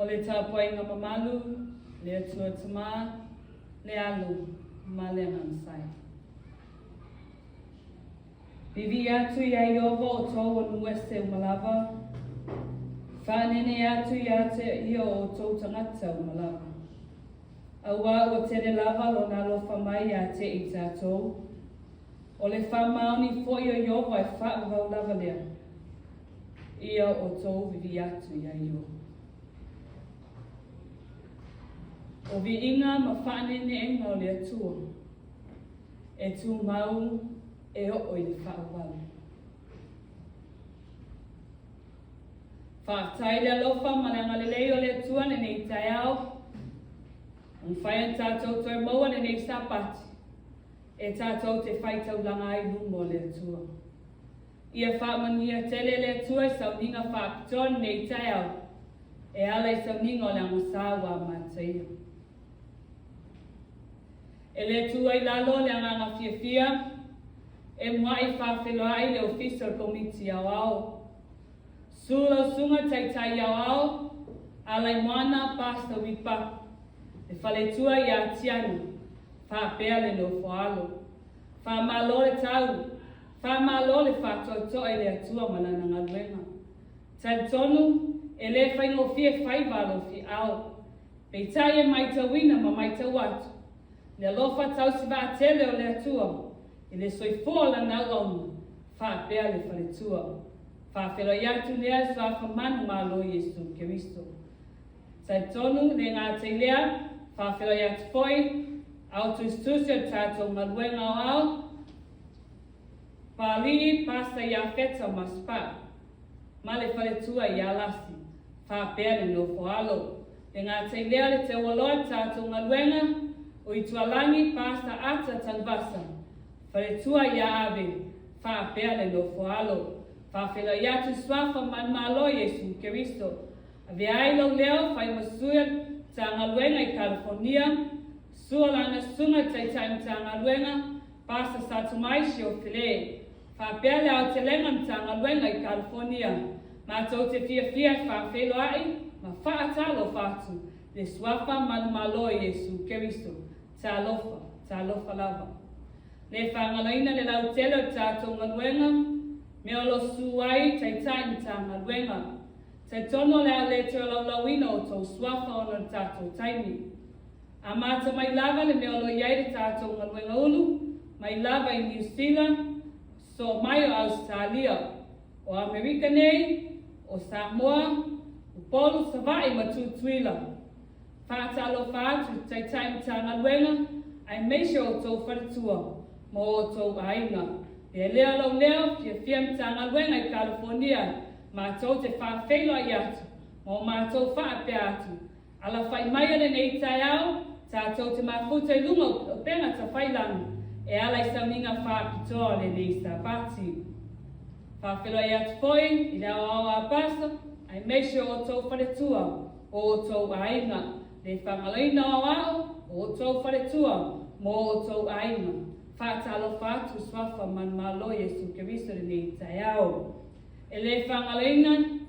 O le tapuaiga mamalu, le Atua Tama, le Alo ma le Agaga Sai. Vivii atu iā Ieova outou o nuu ese uma lava, Faanene atu ia te ia o outou tagata uma lava. Auā ua tele lava lona alofa mai iā te i tatou, O le faamaoni foi o Ieova e faavavau lava lea, Ia outou vivii atu iā Ieova. O viiga ma faaneeneega o le Atua e tumau e oo i le faavavau. Faafetai i le alofa ma le agalelei o le Atua lenei taeao, ua mafai ona tatou toe maua lenei Sapati e tatou te faitaulaga ai i luma o le Atua. Ia faamanuia tele le Atua i sauniga faapitoa lenei taeao e ala i sauniga o le agasā ua amataia. E le tu ai lalo le agaga fiafia e mua'i faafeiloai le Ofisa o le Komiti Aoao. Su lau susuga Taitai Aoao, Alaimoana Pastor Wipa, le faletua ia Tiana, faapea le nofoaalo. Faamalo le tau, faamalo le faatoatoa i le Atua ma Lana galuega. Talitonu, e le faigofie faiva a lou fiao. Peitai e maitauina ma maitau atu, le alofa tausi vaatele o le Atua i le soifua o Lana auauna, faapea le faletua. Faafeiloai atu lea i Suafa Manumalo Iesu Keriso. Talitonu, le gata i lea, faafeiloai atu foi, ao tusitusi o le tatou galuega aoao, Paalii, Pasta Iafeta ma Spa, ma le faletua ia Lasi, faapea le nofo alo. Le gata i lea, le teualoa le tatou galuega, o Itualagi, Pasta Ata Tanuvasa, faletua ia Ave, faapea le nofo alo. Faafeiloai atu i Suafa Manumalo Iesu Keriso. Avea ai lou leo, fai ma sui o le Matagaluega i Kalifonia, Sua lana susuga i Taitai Matagaluega, Pasa Satumai Siofele, faapea le aotelega o le Matagaluega i Kalifonia, matou te fiafia e faafeiloai ma faatalofa atu i le Suafa manumalo o Iesu Keriso. Talofa, talofa lava. Le faagaloina le lautele o le tatou galuega, mea o lo o susu ai Taitai Matagaluega. Talitonu o le a le toe laulauina outou suafa ona o le tatou taimi. Amata mai lava le mea o lo o i ai le tatou galuega ulu, mai lava i Niu Sila, sosoo mai o Ausetalia, o Amerika nei, o Samoa, Upolu, Savaii ma Tutuila. Faatalofa atu i Taitai Matagaluega aemaise o outou faletua ma o outou aiga. Lea lea lou leo, fiafia Matagaluega i Kalifonia matou te faafeiloai atu ma o matou faapea atu, Alafai maia lenei taeao, tatou te mafuta i luga o upega tafailaga e ala i sauniga faapitoa o lenei Sapati. Faafeiloai atu foi i le aoao a Pasa aemaise o outou faletua, o outou aiga, le faagaloina o aoao o outou faletua mo outou aiga. Faatalofa atu Suafa Manumalo Iesu Keriso lenei taeao. E le faagaloina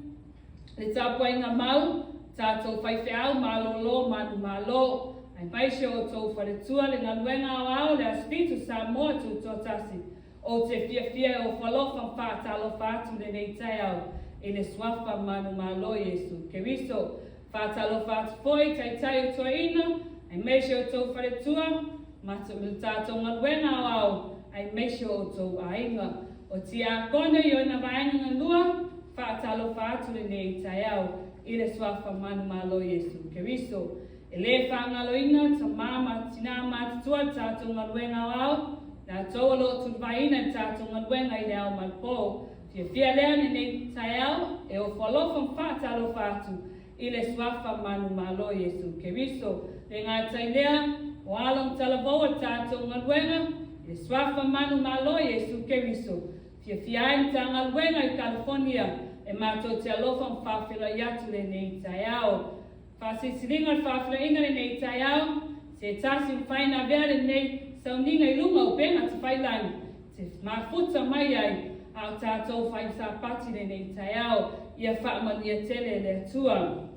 le tapuaiga mau, tatou faifeau malolo manumalo, aemaise o outou faletua le galuega aoao le Asofitu Samoa Tutoatasi. Ou te fiafia e ofo alofa ma faatalofa atu lenei taeao i le Suafa manumalo Iesu Keriso. Faatalofa atu foi Taitai o Toeaina, aemaise o outou faletua, ma le tatou galuega aoao, aemaise o outou aiga. O Tiakono i ona vaega galua, faatalofa atu lenei taeao i le Suafa manumalo Iesu Keriso. E le faagaloina tamā ma tinā matutua le tatou galuega aoao, latou o lo o tuluvaiina i le tatou galuega i le ao ma le po. Fiafia lea lenei taeao e ofo alofa ma faatalofa atu i le Suafa manumalo Iesu Keriso. Le gata i lea, o alo ma talavou o le tatou galuega i le Suafa manumalo Iesu Keriso. Fiafia ai Matagaluega i Kalifonia e matou te alofa ma faafeiloai atu lenei taeao. Faasilsiliga o le faafeiloaiga lenei taeao, se tasi mafai ona avea lenei sauniga i luga o upega tafailagi te mafuta mai ai a o tatou fai Sapati lenei taeao. Ia faamanuia tele e le Atua.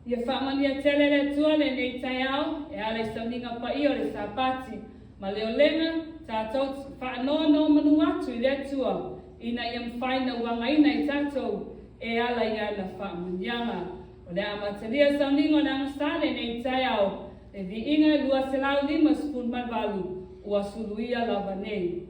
Ia faamanuia tele le Atua lenei taeao e ala i sauniga paia o le Sapati ma le olega tatou te faanonomanu atu i le Atua ina ia mafai ona uagaina i tatou e ala i ana faamanuiaga. O le a amatalia le sauniga o le agasā lenei taeao, le viiga e 258 ua suluia lava nei.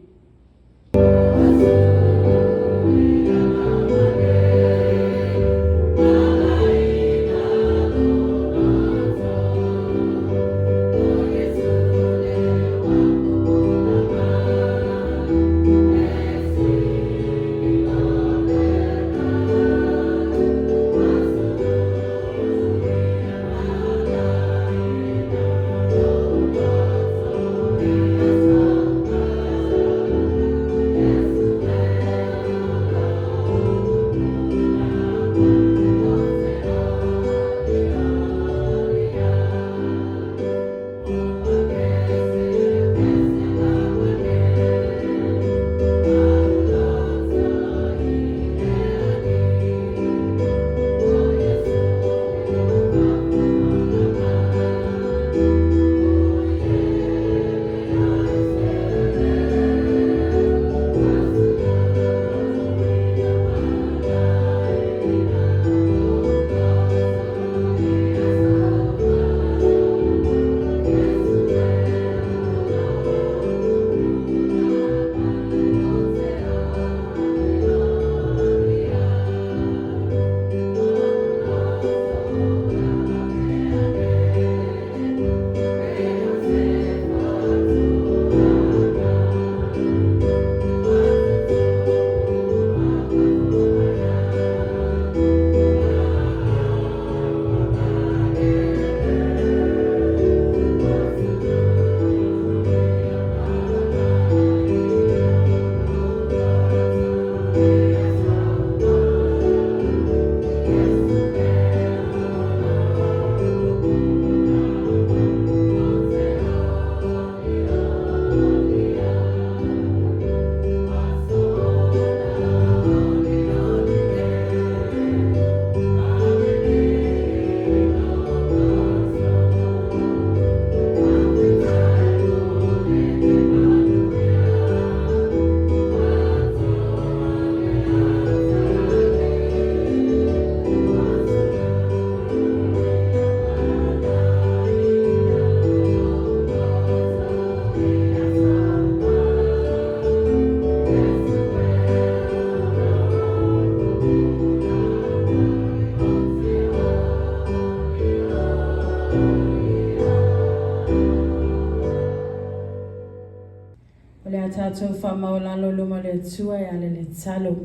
O le a tatou faamaualalo i luma o le Atua e ala i le tatalo.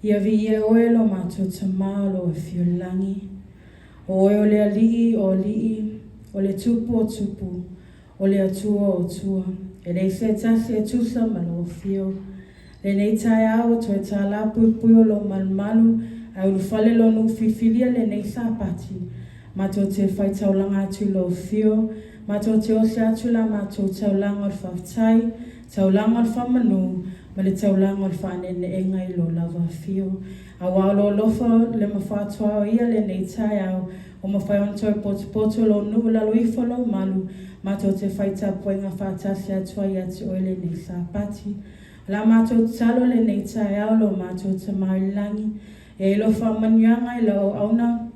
Ia viia oe lo matou Tama o lo o afio i le lagi, o oe o le Alii o alii, o le Tupu o tupu, o le Atua o atua, e leai se tasi e tusa ma lou afio. Lenei taeao ua toe tala puipui o lou malumalu ae ulufale lou nuu filifilia lenei Sapati, matou te fai taulaga atu i lou afio, matou te osi atu la matou taulaga o le faafetai, taulaga o le faamanu, ma le taulaga o le faaneeneega i lou lava afio. Aua o lou alofa le ma faatoa ia lenei taeao, ua mafai ona toe potopoto lou nuu i lalo ifo o lou malu, matou te fai tapuaiga faatasi atu ai ia te oe lenei Sapati. O la matou tatalo lenei taeao lo matou Tama i le Lagi, e i ai lou faamanuiaga i lau auauna,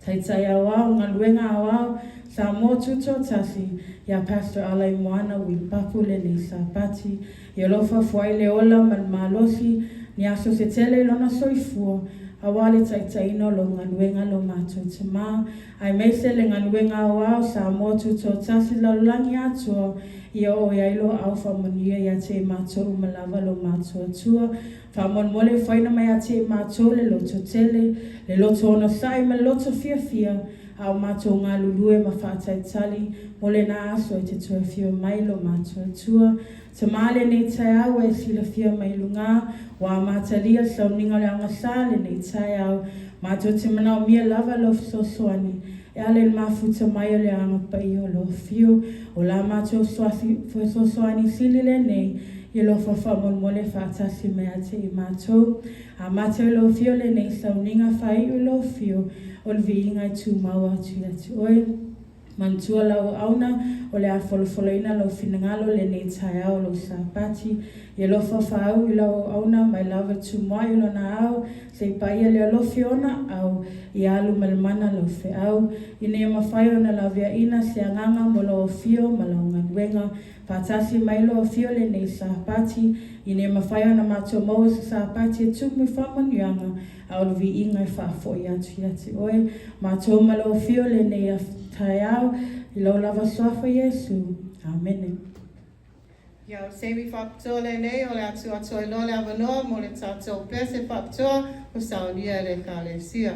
Taitai Aoao, Galuega Aoao, Samoa Tutoatasi, ia Pastor Alaimoana Uipapu lenei Sapati. Ia alofa foai le ola ma le malosi, ni aso se tele i lona soifua, aua le taitaiina o lou galuega lo matou Tama, aemaise le galuega aoao Samoa Tutoatasi lalolagi atoa, ia oo i ai lo aao faamanuia ia te i matou uma lava lo matou Atua. Faamolemole faina mai ia te i matou le loto tele, le loto onosai ma le loto fiafia, a o matou galulue ma faatalitali mo lena aso e te toe afio mai lo matou Atua. Tama lenei taeao ua e silafia mai lugā, ua amatalia le sauniga o le aogasā lenei taeao. Matou te manaomia lava lou fesoasoani e ala i le mafuta mai o le Agaga Paia o lou afio. O la matou fesoasoani sili lenei. I alofa faamolemole faatasi mai ia te i matou. Amata i Lou afio lenei sauniga faaiu i Lou afio o le viiga e tumau atu ia te Oe. Manatua lau auauna o le a folafolaina Lou finagalo lenei taeao o Lou Sapati. I alofa faauu i lau auauna mai lava le tumuai o lona ao seia paia le alofi o ona aao ia alu ma le mana lau feau ina ia mafai ona laveaina se agaga mo Lou afio ma Lau galuega. Faatasi mai Lou afio lenei Sapati ina ia mafai ona matou maua se Sapati e tumu i faamanuiaga a o le viiga e faafoi atu ia te Oe. Matou ma Lou afio lenei taeao i Lou lava Suafa Iesu. Amene. Ia, o le taimi faapitoa lenei o le a tuu atu ai loa le avanoa mo le tatou pese faapitoa ua saunia e le Ekalesia.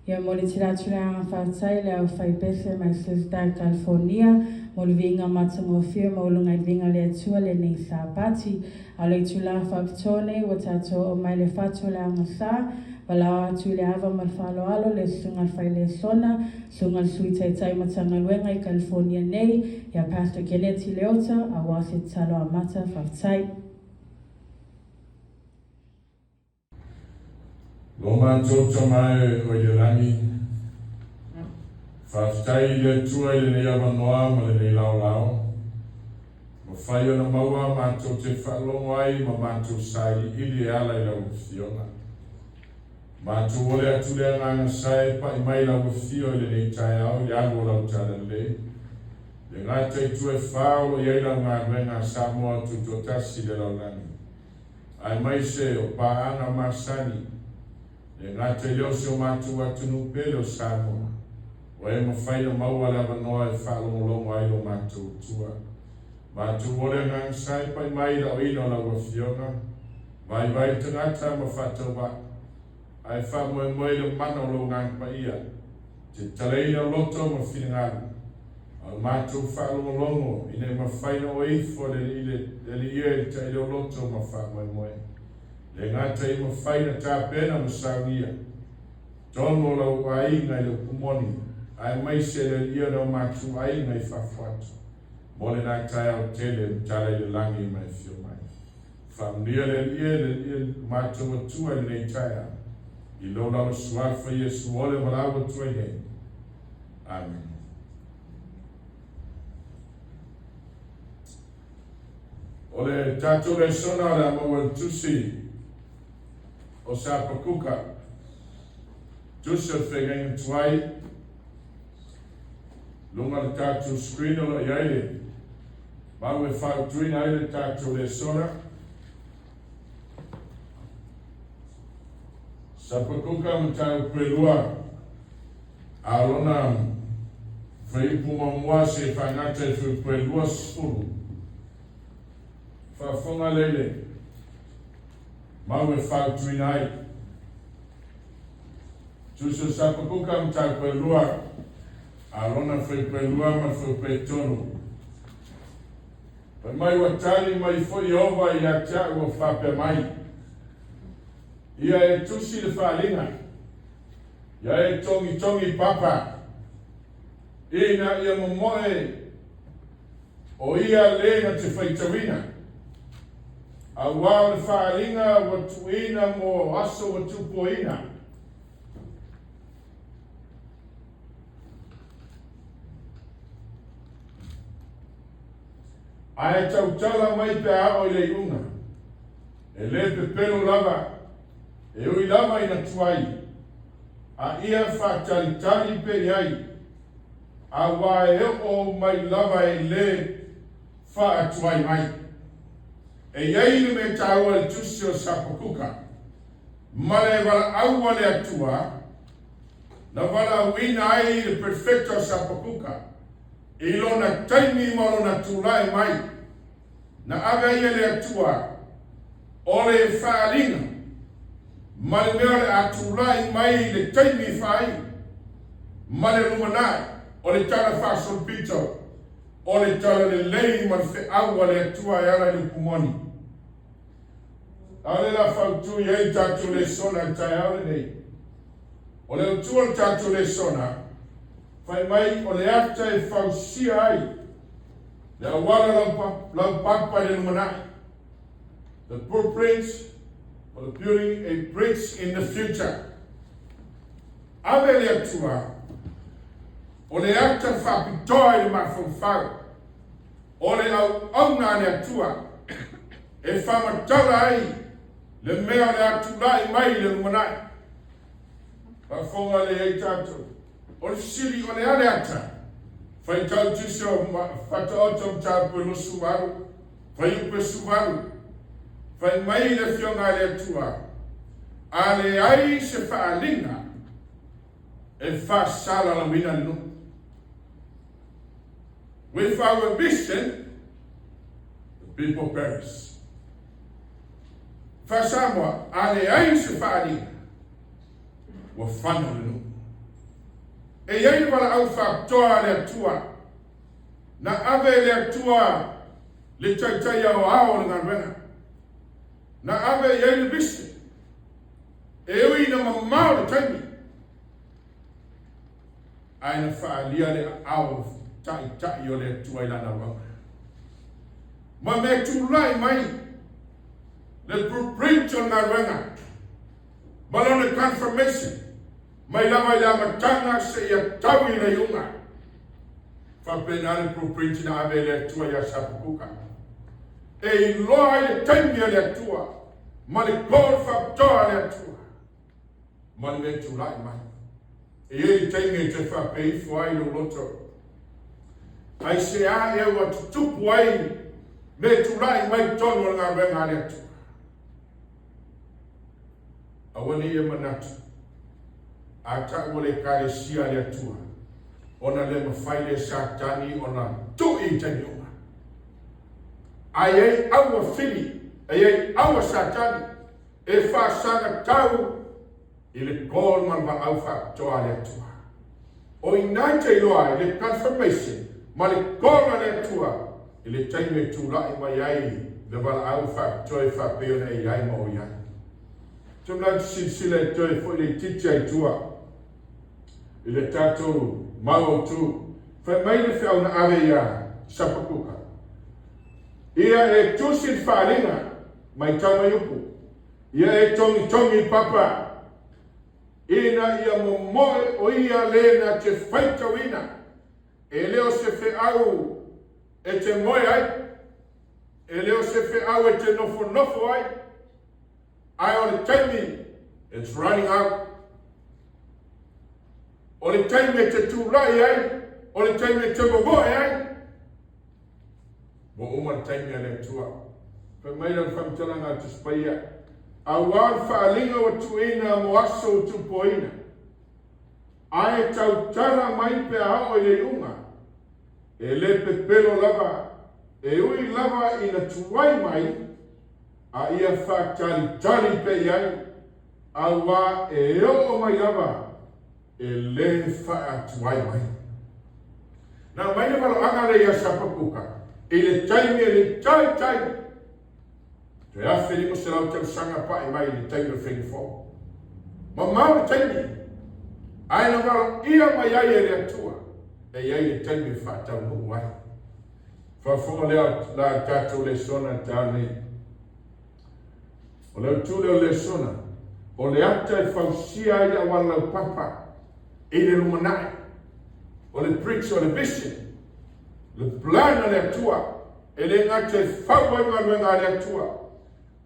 Ia momoli tele atu le agaga faafetai i le aufaipese mai Sesdai, California, mo le viiga matagofie maualuga i le viiga o le Atua lenei Sapati. A o le itula faapitoa nei ua tatou oo mai le fatu o le agasā, valaau atu i le ava ma le faaaloalo le Susuga i le Failesona, Susuga i le Sui Taitai Matagaluega i California nei, ia Pastor Keneti Leota, aua se tatalo amata. Faafetai. Lo matou Tama e o i le lagi, Faafetai i le Atua i lenei avanoa ma lenei laolao. Mafai ona maua matou te faalogo ai ma matou sailiili e ala i lau Afioga. Matou ole atu le agaga sa e pai mai lau Afio i lenei taeao i le alu o lau Talalelei. Le gata i tua e fa o lo o i ai lau galuega a Samoa Tutoatasi i le lalolagi, aemaise o paaga masani, le gata i lea o si o matou atunuu pele o Samoa, ua e mafai ona maua le avanoa e faalogologo ai lo matou Atua. Matou ole agaga sa e pai mai i le aoina o lau Afioga, vaivai tagata ma faatauvaa, ae faamoemoe i le mana o lou Agaga Paia, te taleina loto ma finagalo, a o matou faalogologo ina ia mafai ona oe ifo le Alii e i le taileo loto ma faamoemoe. Le gata ia mafai ona tapena ma saunia tonu o lau aiga i le upu moni, aemaise le Alii o le o matou aiga i fafo atu, mo lena taeao tele matala i le lagi ma e afio mai. Faamanuia le Alii e, le Alii e matou Atua i lenei taeao, i lou lalo Suafa Iesu o le valaau atu ai nei. Amene. O le tatou lesona o le a maua i le tusi o Sapakuka, tusi o le feagaiga tuai, luga o le tatou screen o lo o i ai le mau e fautuina ai le tatou lesona. Sapakuka mataupu e lua, a o lona fuaiupu muamua se faagata i fuaiupu e 20. Faafofoga lea i le mau e fautuina ai. Tusi o Sapakuka mataupu e lua, a o lona fuaiupu e lua ma le fuaiupu e tolu. Fai mai ua tali mai foi Ieova ia te a'u ua faapea mai, Ia e tusi le faaaliga, ia e togitogi papa, ina ia momoe o ia le na te faitauina, auā o le faaaliga ua tuuina mo aso ua tupuoina. Ae tautala mai pe a oo i le iuga, e le pepelo lava, e ui lava ina tuai, a ia faatalitali pea i ai, auā e oo mai lava e le faatuai mai. E i ai le mea taua i le tusi o Sapakuka, ma le valaau a le Atua, na valaauina ai le Prefeta o Sapakuka, I lona taimi ma lona tulai mai, na ave ai e le Atua o le faaaliga ma le mea o le a tulai mai i le taimi faaiu ma le lumanai o le Tala Faasolopito o le Talalelei ma le feau a le Atua e ala i le upu moni. A o le la fautu i ai tatou lesona i le taeao lenei. O le autu o le tatou lesona, Fai mai o le ata e fausia ai le auala laupapa i le lumanai, the blueprint for the building a bridge in the future. Ave le Atua o le ata faapitoa i le mafaufau o le auauna a le Atua e faamatala ai le mea o le a tulai mai i le lumanai. Faafofoga lea i ai tatou. O le fesili, o le a le ata? Faitau tusi o Fataoto mataupu e 28, fuaiupu e 18. Fai mai le Afioga a le Atua, A leai se faaaliga e faasalalauina le nuu. With our mission, the people perish. Faa-Samoa, a leai se faaaliga, ua fano le nuu. E i ai le valaau faapitoa a le Atua, na ave e le Atua le taitai aoao o le galuega, na ave i ai le vision, e ui ina mamao le taimi, ae na faaalia le aao taitai o le Atua i lana auauna. Ma mea tulai mai le blueprint o le galuega ma lona confirmation. Mai lava i le amataga seia tau i le iuga. Faapena le blueprint na ave e le Atua ia Sapakuka. E iloa ai le taimi a le Atua ma le call faapitoa a le Atua ma le mea tulai mai. E i ai le taimi e toe faapea ifo ai lou loto. Aisea ea ua tutupu ai mea tulai mai i totonu o le galuega a le Atua? Aua ne i e manatu, a ta'u o le Ekalesia a le Atua, ona le mafai lea e Satani ona tu'i i taimi uma. A i ai aua fili, a i ai aua Satani e faasagatau i le call ma le valaau faapitoa a le Atua. O i ina e te iloa ai le confirmation ma le call a le Atua i le taimi e tulai mai ai le valaau faapitoa e faapei ona e i ai ma o i ai. Tau te silasila e toe foi laitiiti ai tua i le tatou mau autu. Fai mai le feau na ave iā Sapakuka. Ia e tusi le faaaliga, maitau mai upu. Ia e togitogi i papa ina ia momoe o ia le na te faitauina, e le o se feau e te moe ai, e le o se feau e te nofonofo ai, ae o le taimi, it's running out. O le taimi e te tulai ai, o le taimi e te momoe ai, ua uma le taimi a le Atua. Fai mai lana faamatalaga a Tusi Paia, Auā le faaaliga ua tuuina mo aso ua tuupoina, ae tautala mai pe a oo i le iuga, e le pepelo lava, e ui lava ina tuai mai, a ia faatalitali pea i ai, auā e oo mai lava e lē faatuai mai. Na aumai le valoaga lea iā Sapakuka i le taimi e le i taitai toe 1500 tausaga pa'i mai i le taimi o le faiga fou. Mamao le taimi, ae na valoia mai ai e le Atua e i ai le taimi e faataunuu ai. Faafofoga lea la i tatou lesona i le taeao nei. O le autu lea o le lesona, o le ata e fausia ai le auala laupapa i le lumanai, o le bridge, o le vision, le plan a le Atua, e le gata e fau ai galuega a le Atua,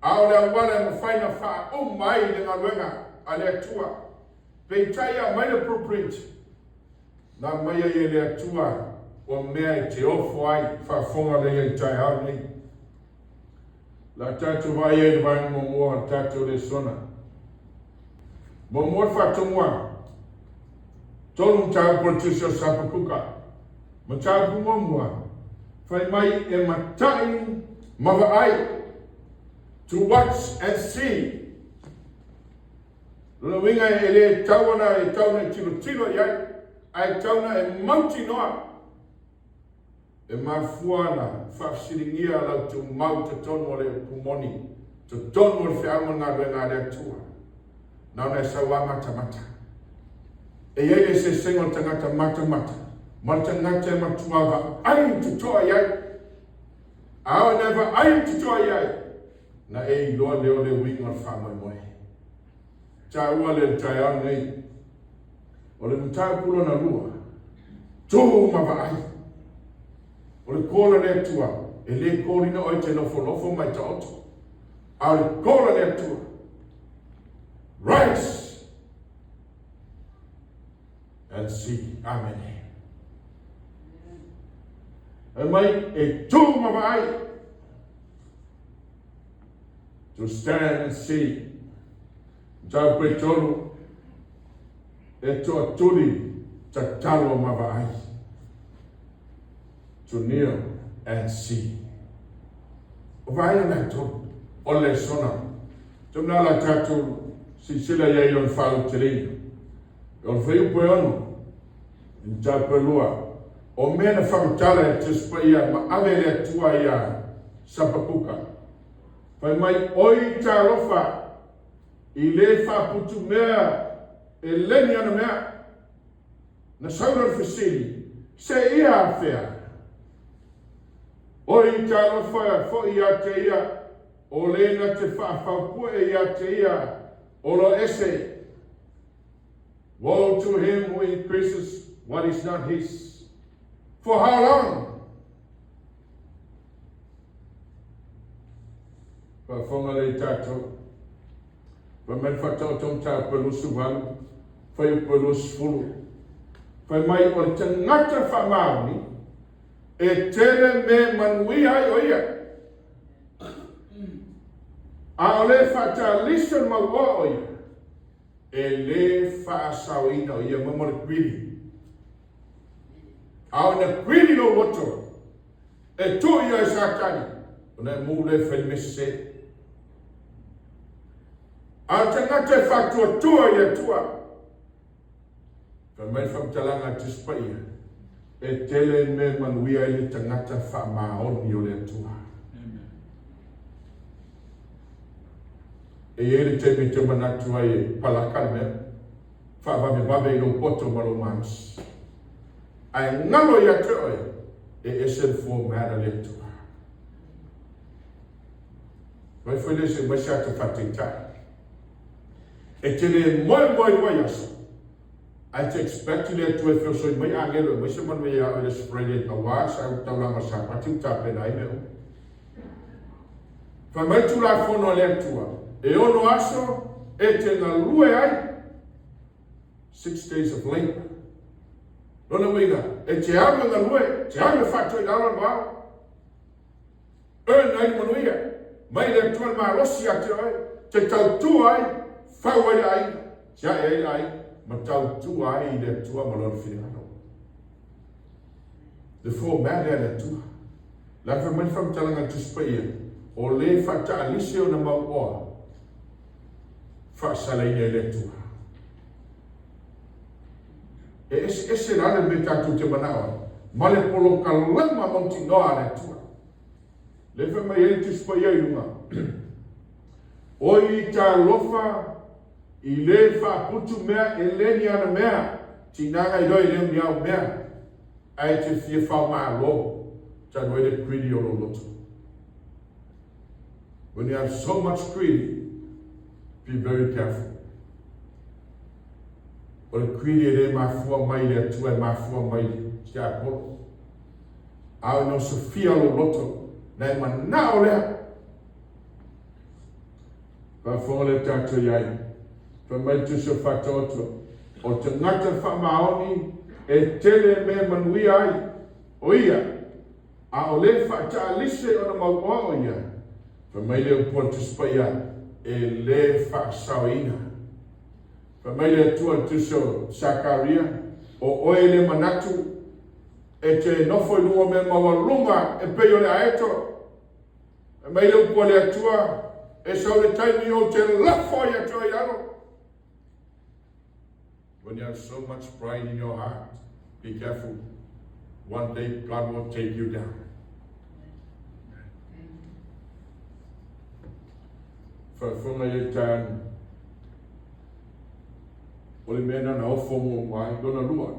a o le auala e mafai ona faauma ai le galuega a le Atua. Peitai e aumai le blueprint, na aumai ai e le Atua o mea e te ofo ai, faafofoga lea i le taeao lenei. La tatou vaai ai i le vaega muamua o le tatou lesona. Muamua le faatomuaga. Tolu mataupu o le tusi o Sapakuka. Mataupu muamua, fai mai e matai ma vaai. To watch and see. Lona uiga e le tau ona e tau ona e tilotilo i ai, ae tau ona e mautinoa. E mafua ana faafesiligia lau tumau i totonu o le upu moni, totonu o le feau ma le galuega a le Atua. Na ona e sau lava matamata. E i ai le eseesega o le tagata matamata ma le tagata e matua vaai totoa i ai. A oo ina e vaai totoa i ai, na e iloa lea o le uiga o le faamoemoe. Taua lea i le taeao lenei. O le mataupu lona lua, tu ma vaai. O le call a le Atua, e le call ina oe e te nofonofo ma e taoto, a o le call a le Atua, rise and see. Amene. Fai mai, e tu ma vaai. To stand and see. Mataupu e tolu, e toatuli tatalo ma vaai. To kneel and see. O vaega na e tolu, o le lesona. Tau na la tatou silasila i ai i lona faalauteleina. O le fuaiupu e ono, i mataupu e lua, o mea na faamatala e le Tusi Paia ma ave e le Atua iā Sapakuka. Fai mai, Oi talofa i le faaputumea e leni ana mea. Na sau lona fesili, Se ia afea? Oi talofa foi ia te ia o le na te faafaupue ia te ia o lo ese. Woe to him who increases what is not his. For how long? Faafofoga lea i tatou. Fai mai le faataoto mataupu e 28, fuaiupu e 20. Fai mai o le tagata faamaoni e tele mea manuia ai o ia. A o le faatalisa le mauoa o ia, e lē faasaoina o ia ma mo le greedy. A o ina greedy lou loto, e tuu i ai Satani, ona e mū lea e fai le mea sese. A o le tagata e faatuatua i le Atua, fai mai le faamatalaga a le Tusi Paia, e tele mea manuia ai le tagata faamaoni o le Atua. E i ai le taimi e te manatu ai e palaka le mea, faavavevave i lou poto ma lou malosi. Ae galo ia te oe, e ese le format a le Atua. Fai foi lea se mai se ata faataitai. E te le moemoe i le vaiaso, ae te expect i le Atua e feosoi mai agelo e aumai se manuia ia oe i le Aso Faraile aua sa taulaga o le Sapati ua tapena ai mea uma. Fai mai le Tulafono a le Atua, e ono aso e te galue ai, 6 days of labor. Lona uiga, e te alu e galue, te alu e faatoilalo le vao, earn ai le manuia, mai le Atua le malosi ia te oe, te tautua ai, fau ai le aiga, tiae ai le aiga, ma tautua ai i le Atua ma lona finagalo. Le format lea a le Atua. Le fai mai le faamatalaga a le Tusi Paia, o le faataalise ona mauoa, faasalaina e le Atua. E eseese la le mea tatou te manao ai, ma le polokalama mautinoa a le Atua. Le fai mai ai le Tusi Paia i luga, oi talofa i le faaputu mea e le ni ana mea, tinaga i loe i leo ni au mea, ae te fia faamalo, talu ai le greedy o lou loto. When you have so much greed, be very careful. O le greedy e le mafua mai le Atua e mafua mai le tiapolo. A o ina osofia lou loto, na e manao lea. Faafofoga le tatou i ai. Fai mai le Tusi o Faataoto, o tagata faamaoni e tele mea manuia ai, o ia, a o le faataalise ona mauoa o ia, fai mai le upu a le Tusi Paia, e lē faasaoina. Fai mai le Atua i le Tusi o Sakaria, o oe le manatu e te nofo i luga o mea maualuga e pei o le aeto. Fai mai le upu a le Atua, e sau le taimi ou te lafo ai ia te oe i lalo. When you have so much pride in your heart, be careful. One day God will take you down. Faafofoga i le taeao. O le mea na ofo muamua ai, lona lua,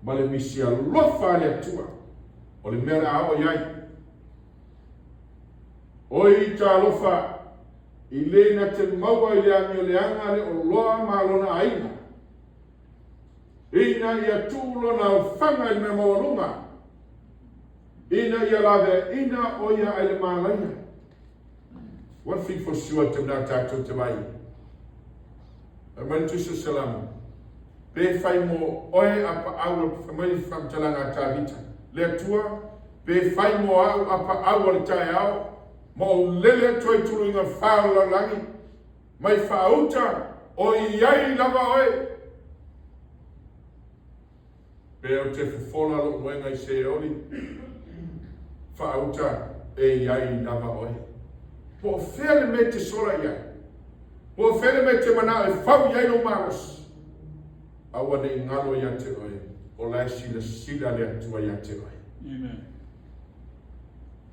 ma le misi alofa a le Atua, o le mea o le a oo i ai. Oi talofa i le na te maua i le amioleaga le oloa ma lona aiga. Ina ia tuu lona aofaga i le mea maualuga. Ina ia laveaina o ia ai le malaia. One thing for sure te mea tatou te vai. Fai mai le Tusi o Salamo. Pe fai mo oe a paau, fai mai le faamatalaga a Tavita. Le Atua, pe fai mo au a paau o le taeao, ma ou lele atu ai tuluiga fa o le lalolagi, mai faauta o i ai lava oe. Pe ou te fofola lou moega i Seoli, faauta e i ai lava oe. Po o fea le mea e te sola i ai, po o fea le mea e te manao e fau i ai lou malosi, aua ne i galo ia te oe, o la e silasila le Atua ia te oe. Amen.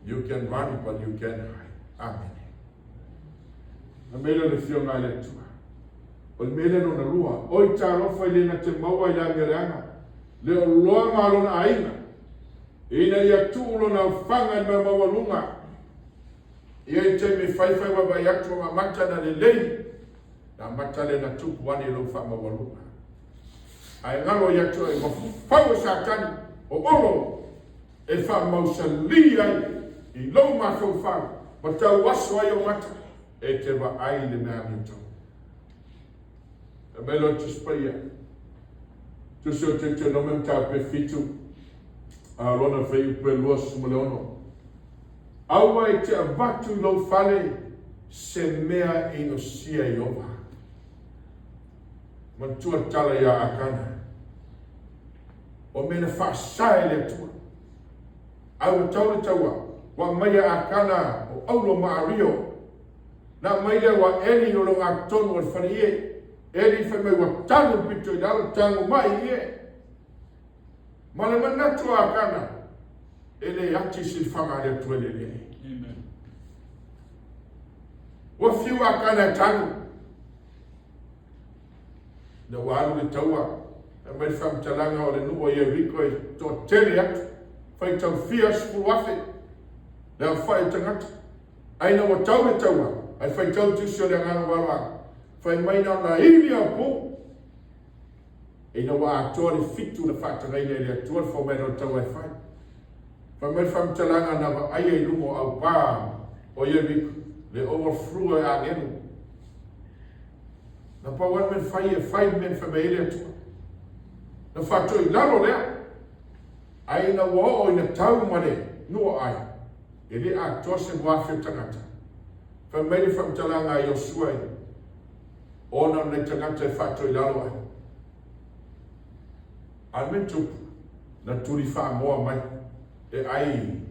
You can run, but you can't hide. Amen. Na mea lea o le afioga a le Atua. O le mea lea lona lua, oi talofa i le na te maua i le amioleaga, le oloa ma lona aiga, ina ia tuu lona aofaga i le mea maualuga. Ia i taimi faifai vaavaai atu o amata na lelei, na amata le na tupu ane i lou faamaualuga. Ae galo ia te oe ua fau e Satani o Olo e faamausalī ai i lou mafaufau ma tauaso ai ou mata e te vaai i le mea amiotonu. Fai mai loa le Tusi Paia, Tusi o Teutonome mataupu e 7, a o lona fuaiupu e 26, Aua e te avatu i lou fale se mea e inosia e Ieova. Manatua le tala ia Akana, o mea na faasa e le Atua. Ae ua tau le taua, ua aumai e Akana o auro ma ario. Na aumai lea ua eli o le ogatotonu o le faleie. Eli fai mai ua tanu le pito i lalo, tago mai ie. Ma le manatu o Akana, e le ati se lifaga a le Atua i le eleele. Ua fiu Akana e tanu. Ina ua alu le taua, aumai le faamatalaga o le nuu o Ieriko e toatele atu, faitau fia 10,000 le aofai o tagata. Ae ina ua tau le taua, ae faitau tusi o le agaga valoaga, fai mai na ona ili lava o pu. Ina ua atoa le fitu na faatagaina e le Atua le fomena o le taua e fai. Fai mai le faamatalaga na vaaia i luga o aupā o Ieriko, le overthrow e agelu. Na pau lava le mea na fai e fai le mea na fai mai ai le Atua. Na faatoi i lalo lea. Ae ina ua oo ina tau ma le nuu o Ai, e le atoa se 1,000 o tagata. Fai mai le faamatalaga a Iosua i ona o nai tagata e faatoi i lalo ai. A o le mea na tupu, na tuli faamoa mai e Ai.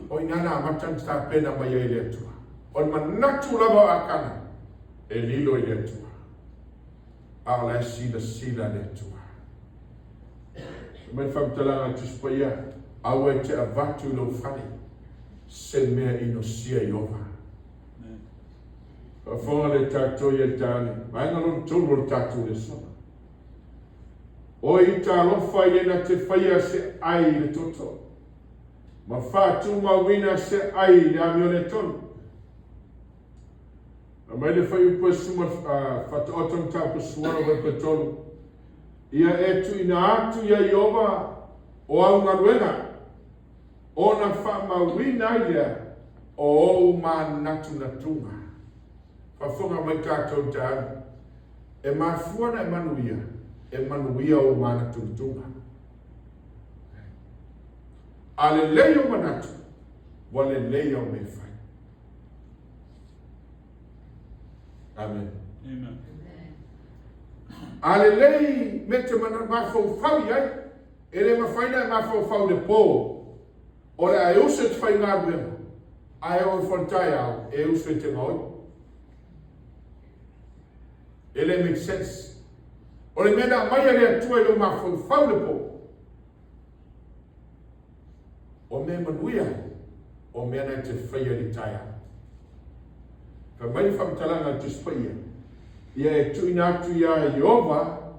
O i ina na amata ona tapena mai ai e le Atua. O le manatu lava o Akana, e lilo i le Atua. A o la e silasila le Atua. Fai mai le faamatalaga a le Tusi Paia, Aua e te avatu i lou fale se mea inosia Ieova. Faafofoga le tatou ia i tane, vaega lona tolu o le tatou lesona. O i talofa i le na te faia se ai i le toto, ma faatumauina se ai i le amioletonu. Aumai le fuaiupu e suma faataoto mataupu suono fuaiupu e 3. Ia e tuuina atu ia Ieova o au galuega, ona faamauina ai lea o ou manatunatuga. Faafofoga mai tatou i le taeao. E mafua ona e manuia, e manuia ou manatunatuga. A lelei ou manatu, ua lelei au mea e fai. Amen. Amen. A lelei me te mafaufau i ai, e le mafai ona e mafaufau i le po, o le a e uso i te faigaluega, ae oo ifo i le taeao, e uso i te gaoi. E le make sense. O le mea na aumai e le Atua i lou mafaufau i le po, O mea manuia, o mea na e te faia i le taeao. Fai mai le faamatalaga a le Tusi Paia, Ia e tuuina atu iā Ieova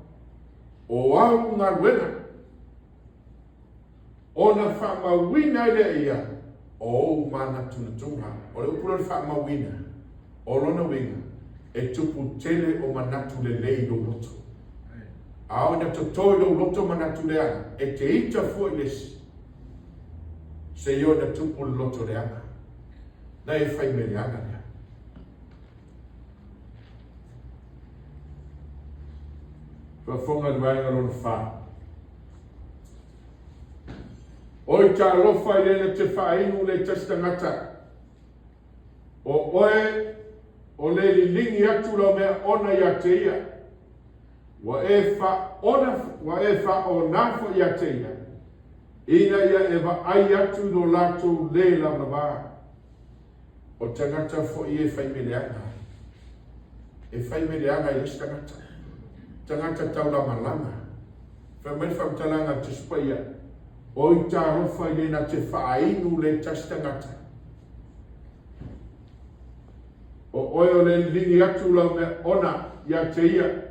o au galuega, ona faamauina ai lea e ia o ou manatunatuga. O le upu lea o le faamauina, o lona uiga, e tupu tele o manatu lelei i lou loto. A oo ina toto i lou loto manatu leaga, e te ita fua i le isi, seia oo ina tupu le loto leaga. Na e fai mea leaga lea. Faafofoga i le vaega lona fa. Oi talofa i le na te faainu le tasi tagata. O oe o le liligi atu lau mea ona ia te ia. Ua e faaona, ua e faaona foi ia te ia, ina ia e vaai atu i lo latou lē lavalava. O tagata foi e fai mea leaga ai. E fai mea leaga i le isi tagata. Tagata taulamalama. Fai mai le faamatalaga a le Tusi Paia, Oi talofa i le na te faainu le tasi tagata. O oe o le liligi atu lau mea ona ia te ia,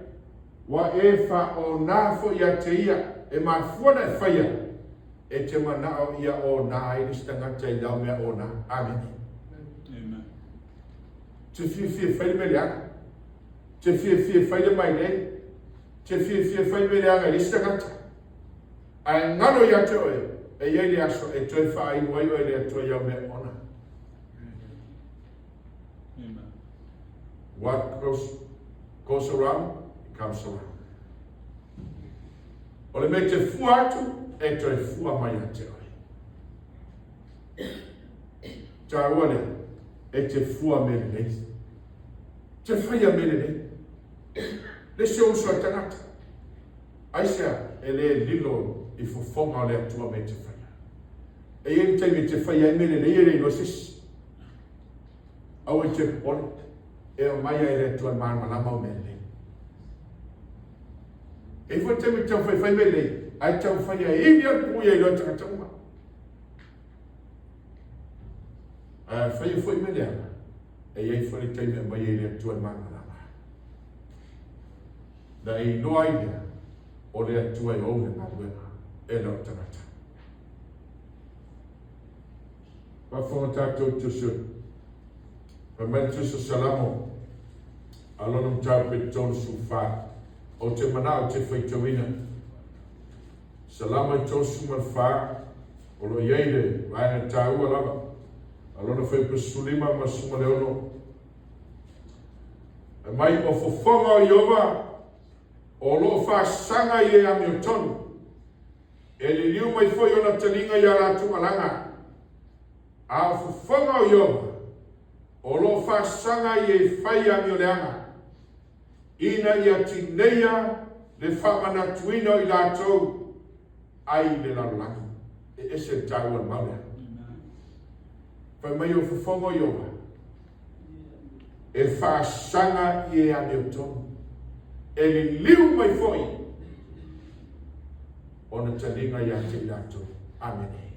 ua e faaona foi ia te ia, e mafua ona e faia, e te manao ia ona ai le isi tagata i lau mea ona. Amene. Amen. Te fiafia e fai le mea leaga. Te fiafia e fai le mailei. Te fiafia fai mea leaga i le isi tagata, ae galo ia te oe, e i ai le aso e toe faainu ai oe e le Atua i au mea oona. What goes, goes around, it comes around. O le mea e te fua atu, e toe fua mai ia te oe. Taua lea, e te fua mea lelei. Te faia mea lelei. Le isi ou uso a tagata, aisea e le lilo i fofoga o le Atua mea e te faia. E i ai le taimi e te faia ai mea lelei e le iloa e se isi. Aua e te popole, e aumaia e le Atua le malamalama au mea lelei. E i ai foi le taimi e te taumafai e fai mea lelei, ae taumafai e ili atu ia iloa e tagata uma. Ae faia foi mea leaga, e i ai foi le taimi e aumai ai le Atua le malamalama. Na e iloa ai lea, o le Atua e ou le galuega, e le o le tagata. Faafofoga tatou i Tusi, fai mai le Tusi o Salamo, a lona mataupu e 34, Ou te manao ou te faitauina. Salamo e 34, o lo o i ai le vaega taua lava, a lona fuaiupu 15 ma 16. Fai mai, O fofoga o Ieova o lo o faasaga i e amiotonu, e liliu mai foi ona taliga i a latou alaga, a o fofoga o Ieova o lo o faasaga i e fai amioleaga, ina ia tineia le faamanatuina o i latou ai le lalolagi. E ese le taua o le mau lea. Fai mai o fofoga o Ieova, e faasaga i e amiotonu, e liliu mai foi ona taliga ia te i latou. Amene.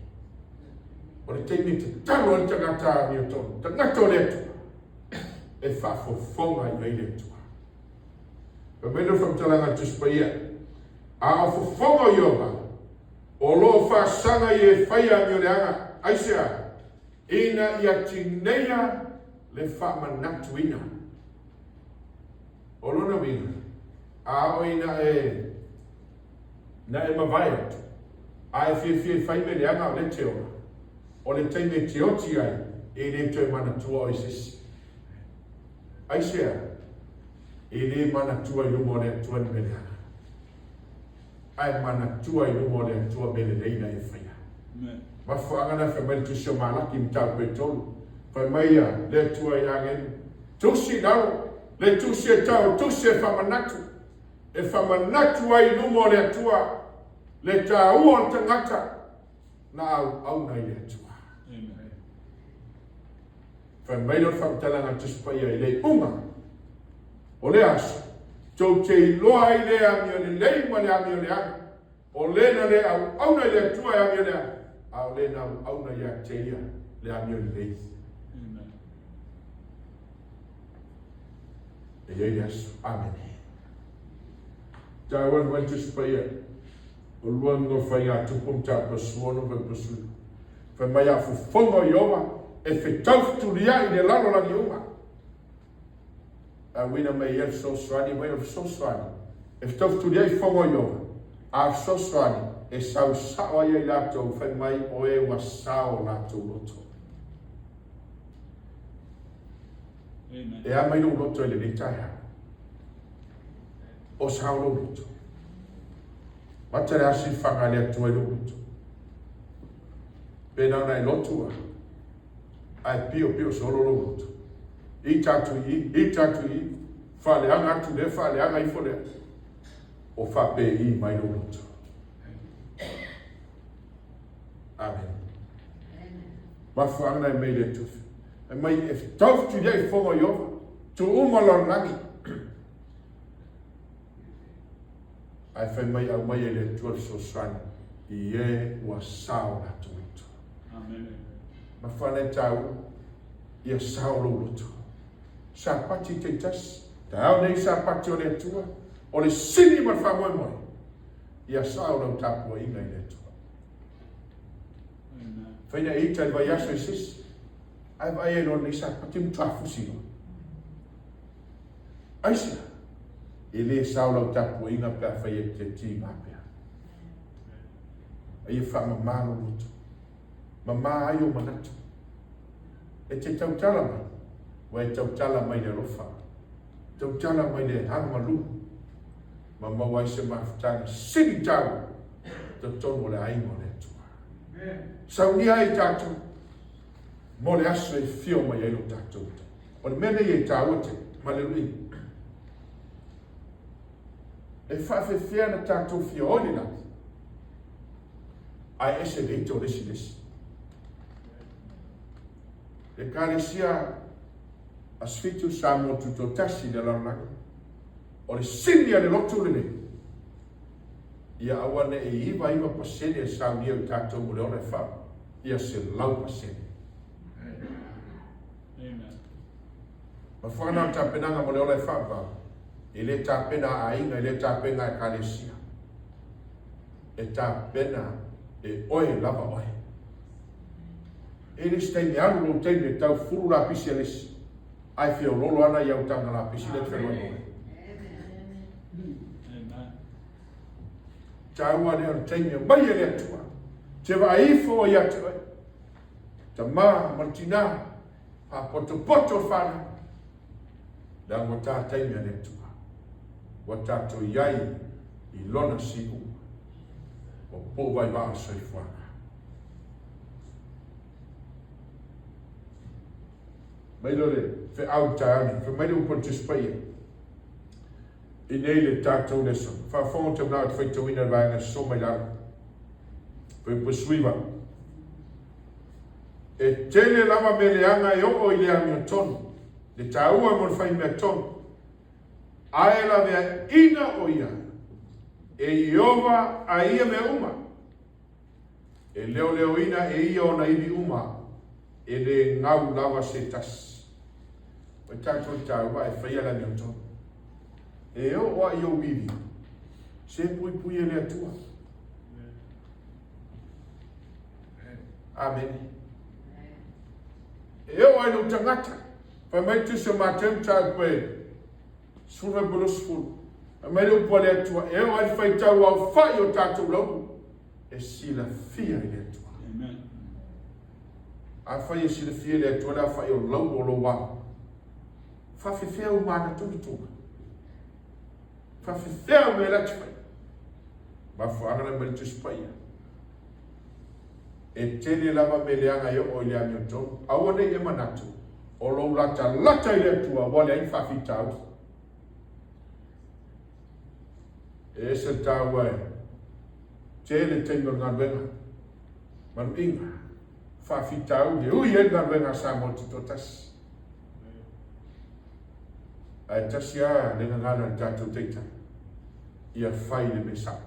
O le taimi e tatalo ai le tagata amiotonu, tagata o le Atua, e faafofoga i ai le Atua. Fai mai le faamatalaga a le Tusi Paia, A o fofoga o Ieova, o lo o faasaga i e faia amioleaga, aisea? Ina ia tineia le faamanatuina. O lona uiga, a oo ina e na e mavae atu, a e fiafia e fai mea leaga o lea e te ola, o le taimi e te oti ai, e le toe manatua oe e se isi. Aisea? E le manatua i luma o le Atua ni mea leaga, ae manatua i luma o le Atua mea lelei na e faia. Mafuaaga na fai mai le Tusi o Malaki mataupu e tolu, fai mai ia le Atua i agelu, tusi i lalo, le tusi e tau o tusi e faamanatu, e faamanatu ai i luma o le Atua le taua o le tagata na auauna i le Atua. Fai mai lea o le faamatalaga a le Tusi Paia i le iuga o lea aso, tou te iloa ai le amio lelei ma le amio leaga, o le na le auauna i le Atua e amio leaga, a o le na auauna ia te ia le amio lelei. E i ai le aso. Amene. Taua le mai Tusi Paia, o lua no faigatupu mataupu suono ma sui. Fai mai a fofoga o Ieova e fetau-fetuliai i le lalolagi uma. A uina mai ia le fesoasoani mai o le fesoasoani e fetau-fetuliai fofoga o Ieova, a o fesoasoani e sau sao ai ia i latou fai mai o e ua sao o latou loto. E a mai lou loto i lenei taeao? O sao lou loto. Mata le asi faga le Atua i lou loto. Pe na ona e lotu a, ae pio pio solo lou loto. Ita atu i i, ita atu i i, faaleaga atu lea, faaleaga ifo lea. O faapei mai lou loto. Amen. Mafuaaga na e mai le Atua. E mai e tau fetuliai fofoga o Ieova, tu uma lalolagi. Ae fai mai aumai e le Atua le fesoasoani i e ua sao latou loto. Amen. Mafuaaga e taua, ia sao lou loto. Sapati taitasi, taeao nei Sapati o le Atua, o le sini ma le faamoemoe, ia sao lau tapuaiga i le Atua. Fai na e ita i le vaiaso i se isi, ae vaai ai loa lenei Sapati matua fusi loa. Aisea? E lē sao lau tapuaiga pe afai e te tiga pea. A ia faamamā lou loto. Mamā ai ou manatu. E te tautala mai, ua e tautala mai i le alofa, tautala mai i le agamalū, ma maua ai se mafutaga sili taua i totonu o le aiga o le Atua. Saunia ai tatou mo le aso e fio mai ai lo tatou Matai. O le mea nei e taua tele, ma le luiga. E faafefea na tatou fia o i le lagi, ae ese le ita o le isi le isi. Ekalesia Aso Fitu Samoa Tutoatasi i le lalolagi, o le sini a le lotu lenei, ia aua ne i 99% e saunia i tatou mo le ola e fau, ia 100%. Mafuaaga na o le tapenaga mo le ola e faavavau, e le tapena a aiga, e le tapena a ekalesia. E tapena e oe lava oe. E le isi taimi e alu lou taimi e tau fulu lapisi a le isi, ae feololo ana i au taga lapisi lea e fealuai ma oe. Taua lea o le taimi e aumai e le Atua. Te vaai ifo oe ia te oe. Tama ma le tinā, faapotopoto le fanau. Leaga ua ta taimi a le Atua. Ua tatou i ai i lona siuga. Ua pou vaivaa o le soifuaga. Mai lea o le feau i le taeao nei. Fai mai le upu a le Tusi Paia. I nei le tatou lesona. Faafofoga ou te manao e te faitauina le vaega e sosoo mai lalo. Fuaiupu 19. E tele lava mea leaga e oo i le amiotonu, le taua mo le faimea tonu, ae laveaiina o ia e Ieova a ia mea uma. E leoleoina e ia ona ivi uma, e le gau lava se tasi. Oi tatou i taua e faia le amiotonu. E oo a i ou ivi, se puipui e le Atua. Amene. E oo ai lou tagata, fai mai le Tusi o Mateu mataupu e 19 20. Fai mai le upu a le Atua, e oo ai le faitau aofai o tatou lauuu, e silafia e le Atua. Afai e silafia e le Atua le aofai o lauuu o lou alo, faafefea uma manatunatura? Faafefea mea la te fai? Mafuaaga na mai le Tusi Paia. E tele lava mea leaga e oo i le amiotonu. Aua ne i e manatu o lou latalata i le Atua ua leai ni faafitauli. E ese le taua e tele taimi o le galuega, manuiga, faafitauli e ui ai le galuega a Samoa Tutoatasi. Ae tasi lava le gagana a le tatou Taitai, ia fai le mea sao.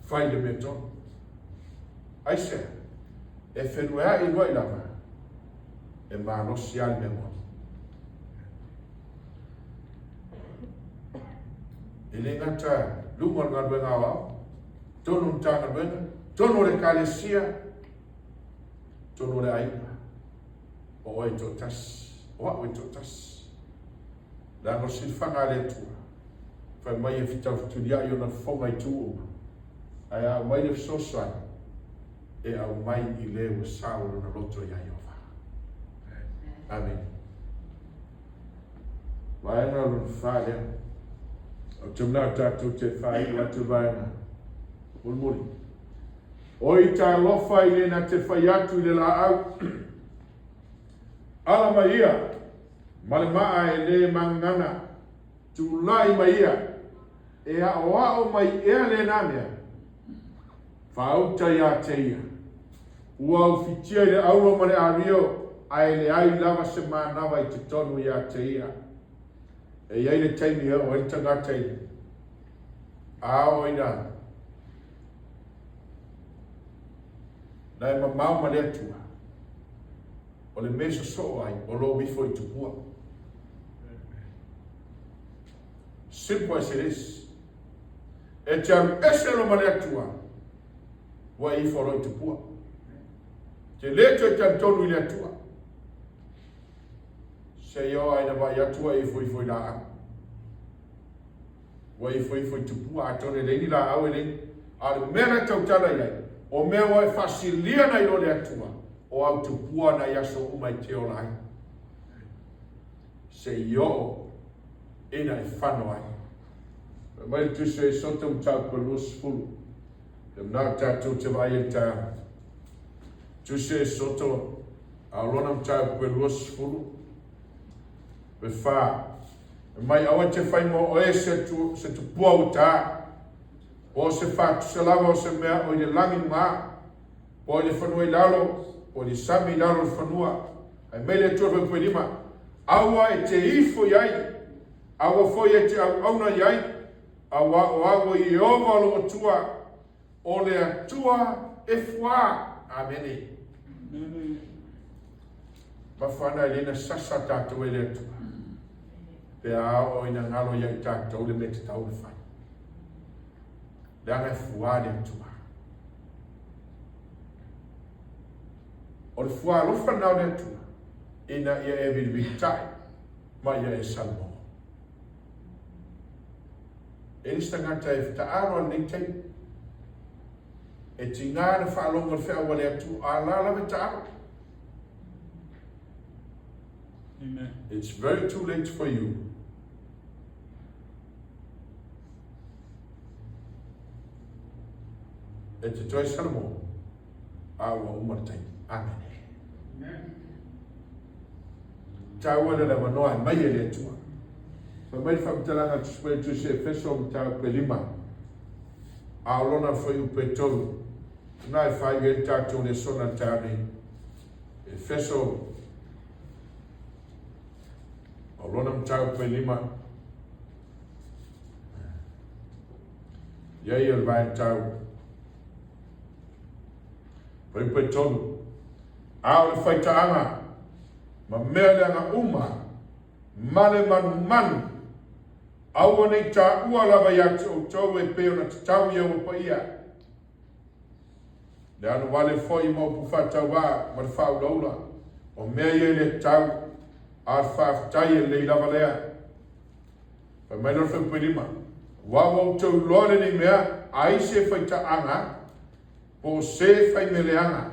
Fai le mea tonu. Aisea? E fenueai luai lava, e malosi lava le mea moni. E le gata luga o le galuega aoao, tonu o le Matagaluega, tonu o le Ekalesia, tonu o le aiga. O oe e toatasi, o au e toatasi. Leaga o le silafaga a le Atua, fai mai e fetaufutuliai ona fofoga i itu uma, ae a aumai le fesoasoani, e aumai i le ua sao lona loto iā Ieova. Amene. Vaega lona fa lea. Ou te manao tatou te faaiu atu le vaega mulimuli. Oi talofa i le na te fai atu i le laau, Ala mai ia, ma le maa e le magagana, tulai mai ia, e aoao mai ea lena mea, faauta ia te ia. Ua ufitia i le auro ma le ario, ae leai lava se manawa i totonu ia te ia. E i ai le taimi e oo ai le tagata i le ao ina na e mamao ma le Atua, o le mea e sosoo ai, o lou ifo i tupua. Simple as it is. E te alu ese loa ma le Atua, ua e ifo loa i tupua. Te le toe talitonu i le Atua. Seia oo lava ina vaai atu ua e ifoifo i laau. Ua ifoifo i tupua, atonu e leai ni laau e leai. A o le mea la e tautala i ai, o mea ua e faasilia nai lo le Atua, o au tupua nai aso uma e te ola ai, seia oo ina e fano ai. Fai mai le Tusi o Esoto mataupu e 20, le manao tatou te vaai ai i le taeao. Tusi o Esoto, a o lona mataupu e 20, pe fa. E mai aua e te fai mo oe se, tu, se tupua ua tā, po o se fatusa lava o se mea o i le lagi ma, po o i le fanua i lalo, po o i le sami i lalo o le fanua. Ae mai le Atua le 5, aua e te ifo i ai, aua foi e te auauna i ai, auā o au o Ieova lou Atua, o le Atua e fuā. Amene. Mafuana e le na sasa tatou e le Atua. Pe a oo ina galo ia i tatou le mea tatau ona fai. Leaga e fuā le Atua. O le fuā alofa lena o le Atua, ina ia e vilivilitai ma ia e salamo. E le se tagata e taalo a lenei taimi. E tiga na faalogo i le feau a le Atua, a la lava e taalo. Amen. It's very too late for you. E te toe salamo, a ua uma le taimi. Amene. Amen. Taua le le avanoa e mai e le Atua. Fai mai le faamatalaga a Tusi Paia Tusi Efeso mataupu e lima, a o lona fuaiupu e tolu. Na e faaiu ai le tatou lesona i le taeao nei. Efeso o lona mataupu e lima. Ia ia o le vaega taua. Fuaiupu e tolu. A o le faitaaga ma mea leaga uma ma le manumanu, aua ne i taua lava ia te outou e pei ona tatau i aua paia. Le ano vale foi ma upu faatauvaa ma le faaulaula, o mea ia e le tatau, a o le faafetai e lelei lava lea. Fai mai loa le fuaiupu e lima, Aua ua outou iloa lenei mea, ai se faitaaga po o se fai mea leaga.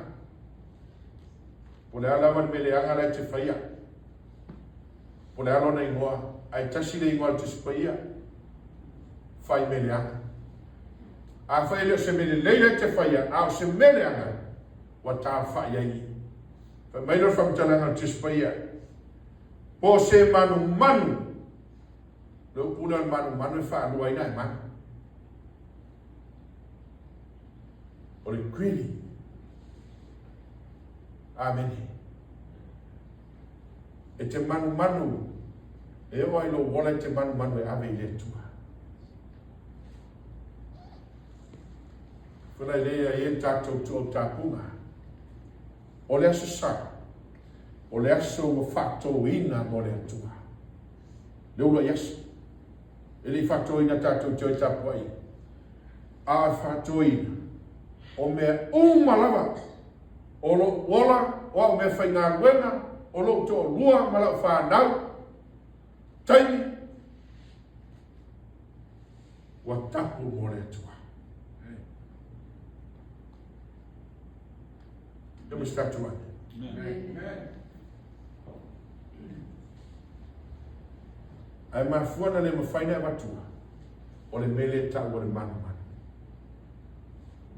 Po o le a lava le mea leaga la e te faia, po o le a lona igoa, ae tasi le igoa a le Tusi Paia, fai mea leaga. Afai e le o se mea lelei la e te faia, a o se mea leaga, ua tafai ai i. Fai mai loa le faamatalaga a le Tusi Paia, po o se manumanu, le upu lea o le manumanu e faaluaina e manu. O le greedy. Amene. E te manumanu, e oo ai lou ola e te manumanu e ave i le Atua. Fela i leia e tatou tuau tapuga. O le aso sa, o le aso ua faatōina mo le Atua. Le uluai aso. E le i faatōina tatou te o e tapuai. A e faatōina, o mea uma lava, o lou ola, o au mea faigaluega, o lou toalua ma lau fanau, taimi, ua tapu mo le Atua. E mo se tatou ane. Ae mafua na le mafai na avatua, o le mea lea e taua le manumanu.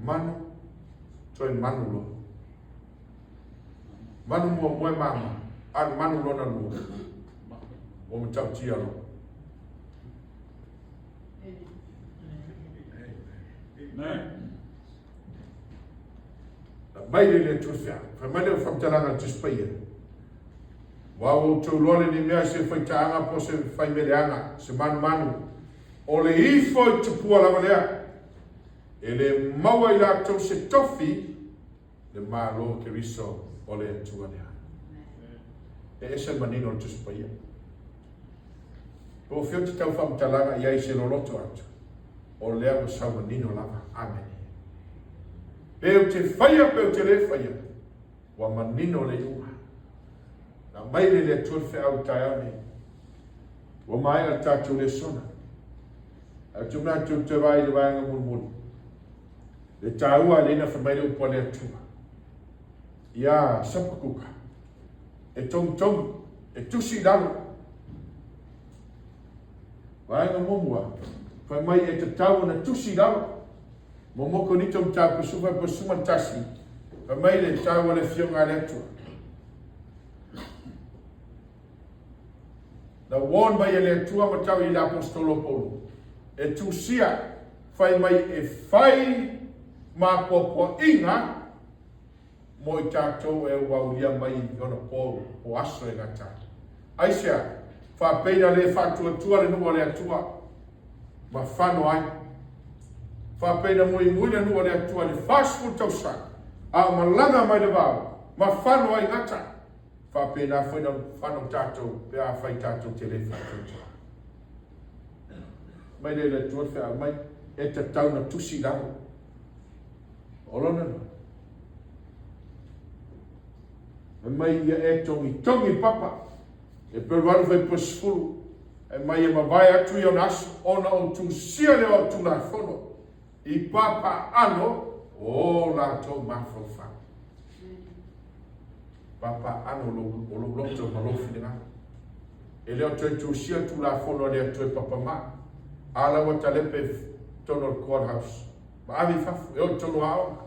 Manu, toe manu loa. Manu muamua e mama, a le manu lona lua, ua matautia loa. Amen. Na mai le le Atua feau. Fai mai le o faamatalaga a le Tusi Paia. Aua ua outou iloa lenei mea se faitaaga po o se faimeleaga, se manumanu, o le ifo i tupua lava lea. E le maua i latou se tofi le Malo o Keriso o le Atua lea. E ese le manino o le Tusi Paia. Po o fea ou te tau faamatalaga i ai se loloto atu, o lea ua sau manino lava. Amene. Pe ou te faia pe ou te le faia, ua manino le iuga. Na mai le le Atua le feau i taeao nei. Ua maea le tatou lesona. Ae ou te manatu ou te vaai i le vaega mulimuli. Le taua lea na fai mai le upu a le Atua. Ia Sapakuka, e togitogi, e tusi i lalo. Vaega muamua, fai mai e tatau ona tusi i lalo. Muamua Korinito mataupu 11, fai mai le taua o le Afioga a le Atua. Na warn mai e le Atua ma tau i le Aposetolo o Paulo, e tusia, fai mai e fai mapoapoaiga mo i tatou e ua aulia mai i ona po, po aso e gata ai. Aisea? Faapei na le faatuatua le nuu a le Atua ma fano ai. Faapei na muimui le nuu a le Atua i le 40 tausaga, a o malaga mai le vao ma fano ai gata. Faapena foi na fano tatou pe afai tatou te le faatuatua. Mai le le Atua le feau mai, e tatau na tusi i lalo. O lona lua, fai mai ia e togitogi papa, e pelu alu fai po 10, fai mai e mavae atu ia ona aso, ona ou tusia lea o Tulafono i papaaano o latou mafaufau. Papaaano o lou loto ma lou finagalo. E le o toe tusia Tulafono a le Atua e papamā. A la ua talepe i totonu o le court house ma ave i fafo, e o i totonu o aoga,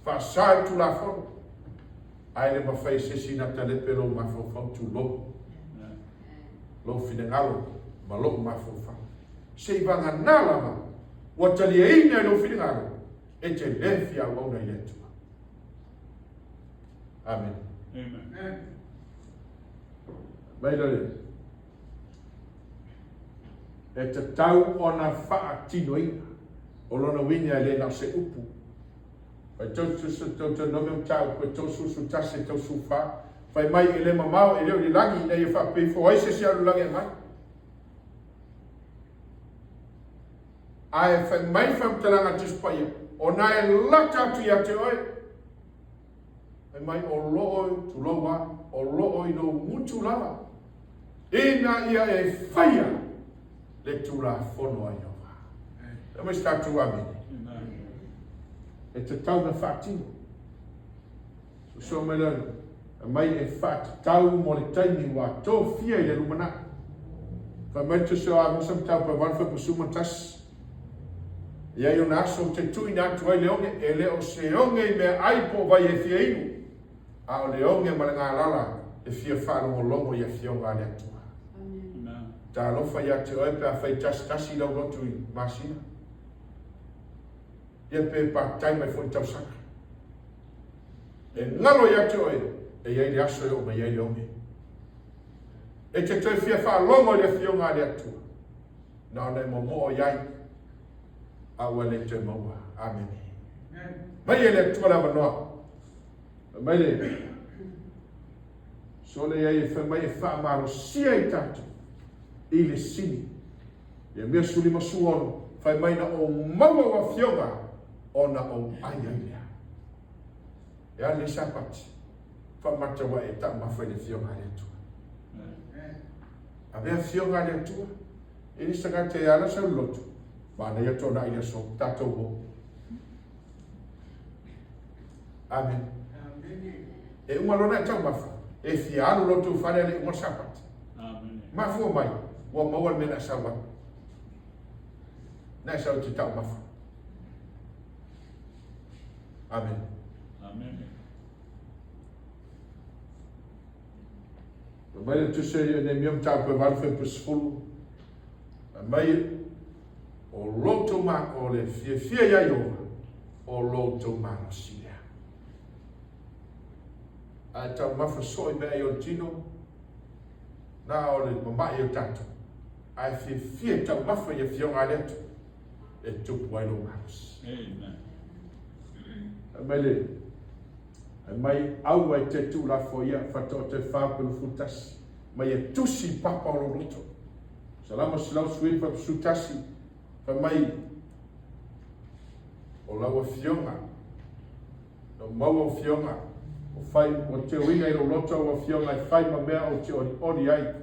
faasa le Tulafono. Ae le mafai e se isi na talepe lou mafaufau, tulou, lou finagalo ma lou mafaufau. Seivagana lava ua taliaina e lou finagalo e te le fia auauna i le Atua. Amene. Amen. Mai le e tatau ona faatinoina. O lona uiga e le na o se upu. Fai Teuteronome mataupu e 31 e 34, fai mai e le mamao e le o i le lagi ina ia faapea ifo ai se isi alu lagi e aumai. Ae fai mai le faamatalaga a le Tusi Paia, ona e lata atu ia te oe. Fai mai o loo, tulou a, o loo i lou gutu lava, ina ia e faia le Tulafono a Ieova. Fai mai se tatou amene. E tatau ona faatino. Sosoa mai lalo, aumai e faatatau mo le taimi ua tofia i le lumanai. Fai mai le Tusi o Amosa mataupu e 8 fuaiupu 11. E i ai ona aso ou te tuuina atu ai le oge, e le o se oge i meaai po o vai e fia inu, a o le oge ma le galala e fia faalogologo i afioga a le Atua. Talofa ia te oe pe afai tasitasi lau lotu i masina. Ia pe part-time ai foi i le tausaga. E galo ia te oe, e i ai le aso e oo mai ai le oge. E te toe fia faalogo i le afioga a le Atua. Na ona e momoo i ai, a ua le toe maua. Amene. Mai e le Atua le avanoa. Mai le sole ai e fai mai e faamalosia i tatou i le sini. Ia mea 16, fai mai na ou maua au afioga ona ou ai ai lea. E a lenei Sapati, faamata ua e taumafa i le afioga a le Atua. Avea afioga a le Atua, e le se tagata e ala sau loto, manaia toonai i le aso, tatou o. Amen. E uma loa ona e taumafa, e fia alu loa tou fale a le uma le Sapati. Mafua mai, ua maua le mea na e sau ai. Na e sau e te taumafa. Amen. Amen. Fai mai le Tusi o Neemia mataupu e 8 fuaiupu 10, fai mai, O lo outou ma, o le fiafia iā Ieova, o lo outou malosi lea. Ae taumafa soo i meaai o le tino, na o le mama'i o tatou. Ae fiafia e taumafa i afioga a le Atua, e tupu ai lou malosi. Amen. Fai mai le Fai mai, Aua e te tuulafoaia, faatoa toe 41 mai e tusi i papa o lou loto. Salamo 119, fai mai, O lau afioga, na ou maua au afioga, ua fai, ua teuina i lou loto au afioga e fai ma mea ou te olioli ai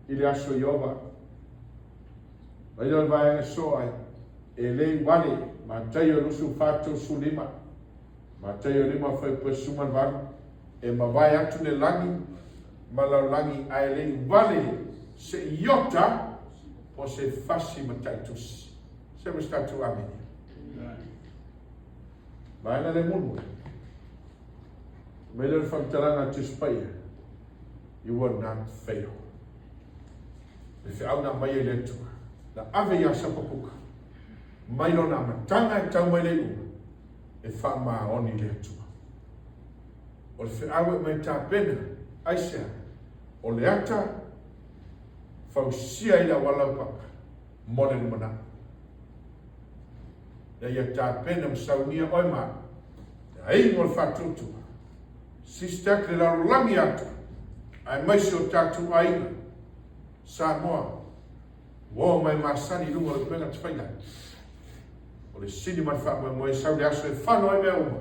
i le aso Ieova. Mai lea o le vaega e soo ai. E le i vale, Mataio 24, 35, Mataio 5 fuaipue 18, e mavae atu le lagi ma lalolagi ae le i vale se iota po o se fasi mataitusi. Se ma se tatou amene. Vaega le mulimuli. Mai lea o le faamatalaga a Jesu Paia, You will not fail. Le feau na aumaia i le Atua, na ave ia Sapakuka, mai lona amataga e tau mai le iuga, e faamaoni le Atua. O le feau e aumai tapena, aisea? O le ata fausia ai le auala laupapa mo le lumanai. Ina ia tapena ma saunia oe ma au, le aiga o le faatuatua, sister le lalolagi atoa, aemaise o tatou aiga, Samoa, ua oo mai masani i luga o le upega tafailagi. O le sini ma le faamoemoe sau le aso e fano ai mea uma,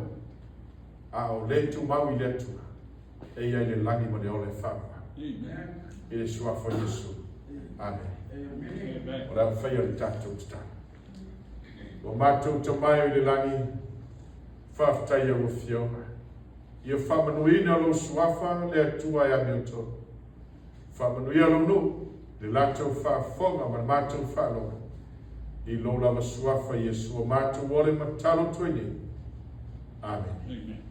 a o le tumau i le Atua e i ai le lagi ma le ola e faavavau. I le Suafa o Iesu. Amene. O le a faia le tatou tatalo. Ua matou Tama e o i le lagi, faafetai i au Afioga. Ia faamanuina lou Suafa le Atua e amiotonu. Faamanuia lou nuu, le latou faafofoga ma le matou faalogo, i lou lava Suafa Iesu ua matou ole ma tatalo atu ai nei. Amene.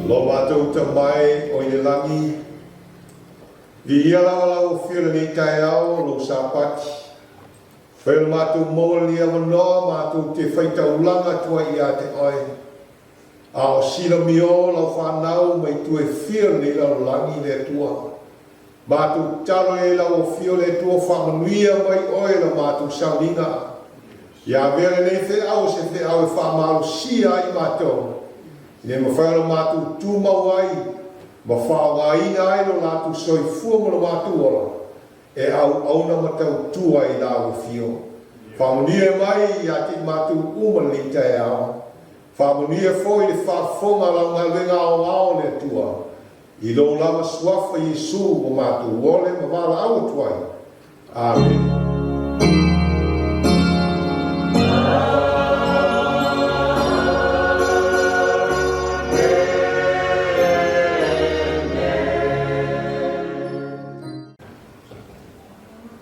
Lo matou Tama e o i le lagi, viia lava lau Afio i lenei taeao o lou Sapati. Fai o le matou maua lenei avanoa matou te faitaulaga atu ai ia te oe. A o silamio lau fanau mai itu e fia o lenei lalolagi le Atua. Matou tatalo i ai lau Afio le Atua faamanuia mai oe la matou sauniga. Ia avea lenei feau o se feau e faamalosia ai matou, ina ia mafai ona matou tumau ai ma faaaogaina ai lo latou soifua ma lo matou ola e auauna ma tautua i lau Afio. Faamanuia mai ia te i matou uma lenei taeao. Faamanuia foi le faafofoga a lau galuega aoao le Atua, i lou lava Suafa Iesu ua matou ole ma valaau atu ai. Amene.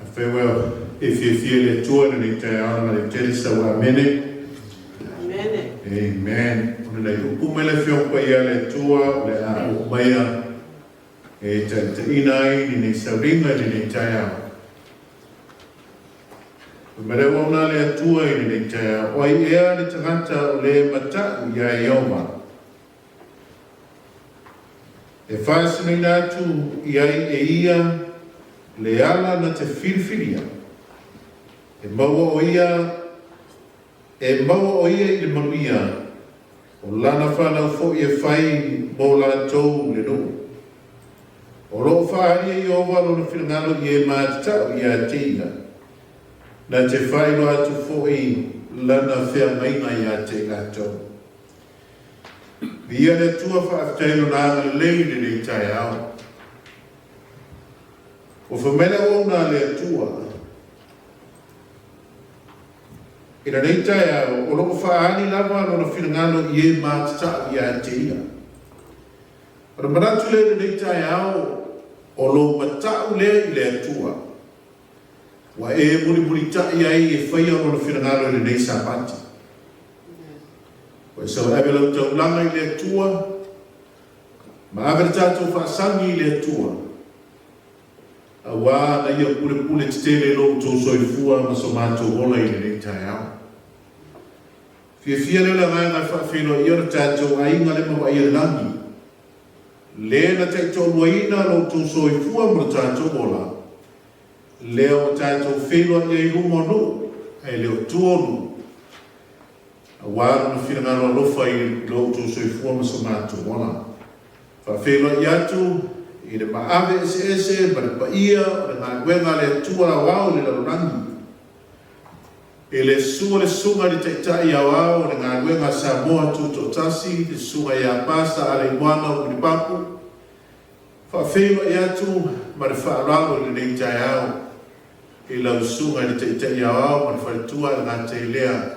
Afai ua e fiafia i le Atua i lenei taeao ma le tele sau amene. Amene. Amen. Ona nei upu mai le Afioga Paia a le Atua o le a oo maia e taitaiina ai lenei sauliga i lenei taeao. Fai mai le auauna a le Atua i lenei taeao, o ai ea le tagata o le mata'u iā Ieova? E faasinoina atu i ai e ia le ala na te filifilia, e maua o ia, e maua o ia i le manuia. O lana fanau foi e fai mo latou le nuu. O lo o faaali e Ieova lona finagalo i e matatau ia te ia, na te faailoa atu foi lana feagaiga ia te i latou. Viia le Atua, faafetai Lona agalelei i lenei taeao. Ua fai mai le auauna a le Atua, I lenei taeao, o lo o faaali lava Lona finagalo i e matatau ia te Ia. Ona manatu lea i lenei taeao, o lou matau lea i le Atua, ua e mulimulitai ai e faia Lona finagalo i lenei Sapati. Ua e sau e ave lau taulaga i le Atua, ma ave le tatou faasagi i le Atua, aua na Ia pulepule tetele lo outou soifua ma so matou ola i lenei taeao. Fiafia lea o le agaga e faafeiloai o le tatou aiga le ma Vaaia le Lagi, le na taitoaluaina lo outou soifua ma lo tatou ola, lea ua tatou feiloai ai i luma o nuu, ae le o tua o nuu, aua lona finagalo alofa i lo outou soifua ma so matou ola. Faafeiloai atu i le maave eseese ma le paia o le galuega a le Atua Aoao i le lalolagi, I le susu o le Susuga i le Taitai Aoao o le Galuega a Samoa Tutoatasi, le Susuga ia Pasta Alaimoana Mulipapu, faafeiloai atu ma le faaaloalo i lenei taeao i lau Susuga i le Taitai Aoao ma le Faletua e le gata i lea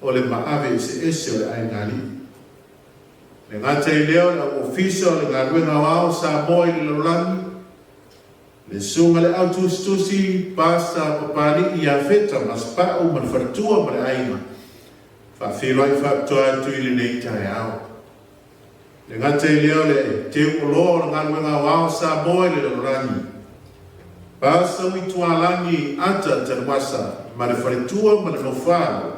o le maave eseese o le Aiga Alii. Le gata i lea o le au Ofisa o le Galuega Aoao a Samoa i le Lalolagi, Le susuga le au tusitusi, Pasta Papalii Iafeta Masepau ma le faletua ma le aiga, faafeiloai faapitoa atu i lenei taeao. Le gata i lea o le teu oloa o le galuega aoao a Samoa i le lalolagi, Pasta Uitualagi Ata Tanuasa ma le faletua ma le nofo-alo,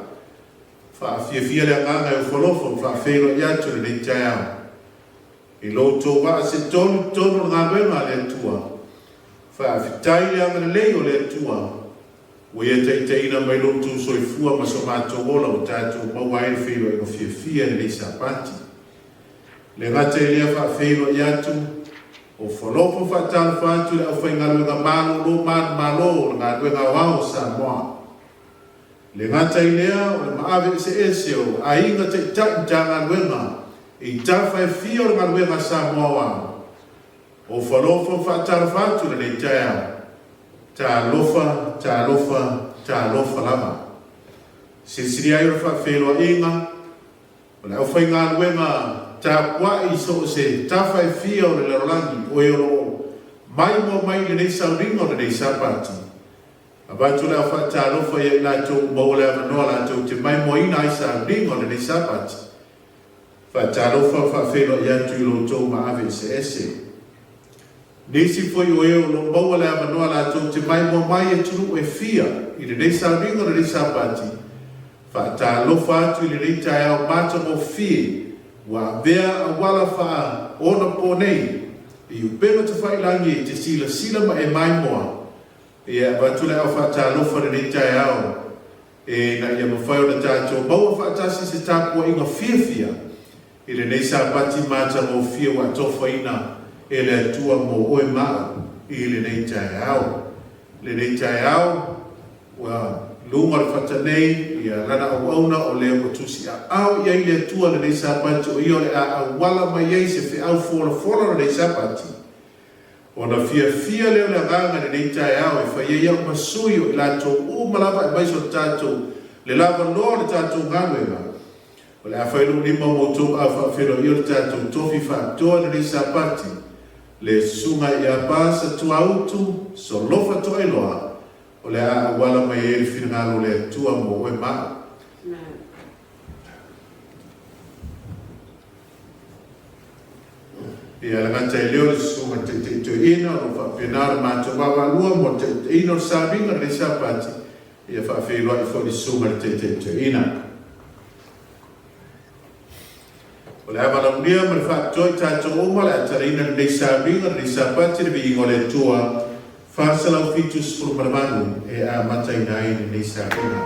faafiafia le agaga e ofo alofa ma faafeiloai atu i lenei taeao. I lo outou vaa se tonu i totonu o le galuega a le Atua. Faafetai le agalelei o le Atua ua Ia taitaiina mai lo outou soifua ma so matou ola ua tatou maua ai le feiloaiga fiafia i lenei Sapati. Le gata i lea faafeiloai atu, o falofa faatalofa atu i le aufaigaluega malolo manumalo o le galuega aoao o Samoa. Le gata i lea, o le maave eseese o aiga taitai Matagaluega i tafa e fia o le galuega a Samoa Aoao. Ofo alofa ma faatalofa atu lenei taeao. Talofa, talofa, talofa lava. Silisili ai o le faafeiloaiga o le aufaigaluega tapuai i so o se tafa e fia o le lalolagi o e o lo o maimoa mai i lenei sauniga o lenei Sapati. Avatu le au faatalofa ia i latou ua maua le avanoa latou te maimoaina ai sauniga o lenei Sapati. Faatalofa ma faafeiloai atu i lo outou maave eseese. Nisi foi o e o lo o maua le avanoa latou te maimoa mai i atunuu e fia i lenei sauniga o lenei Sapati, faatalofa atu i lenei taeao matagofie ua avea auala faa onapo nei i upega tafailangi e te silasila ma e maimoa. Ia avatu le au faatalofa i lenei taeao ina ia mafai ona tatou maua faatasi se tapuaiga fiafia i lenei Sapati matagofie ua atofaina e le Atua mo oe ma au i lenei taeao. Lenei taeao ua luga o le fata nei ia lana auauna o lea ua tusiaao i ai le Atua lenei Sapati o ia o le a auala mai ai se feau folafola o lenei Sapati. Ona fiafia lea o le agaga i lenei taeao e fai ai au ma sui o i latou uma lava aemaise o le tatou le lava loa o le tatou galuega. O le a fai lou lima mo outou au faafeiloai o le tatou tofi faapitoa i lenei Sapati, le Susuga ia Pasa Tuautu Solofa Toailoa, o le a auala mai ai le finagalo o le Atua mo oe ma au. Ia le gata i lea o le Susuga i le Taitai Toeaina o lo o faapena le matou vaavaalua mo le taitaiina o le sauniga o lenei Sapati, ia faafeiloai foi le Susuga i le Taitai Toeaina. O le ava laulia ma le faapitoa i tatou uma o le a taliina lenei sauniga, lenei Sapati, le viiga o le Atua 478 e amataina ai lenei sauniga.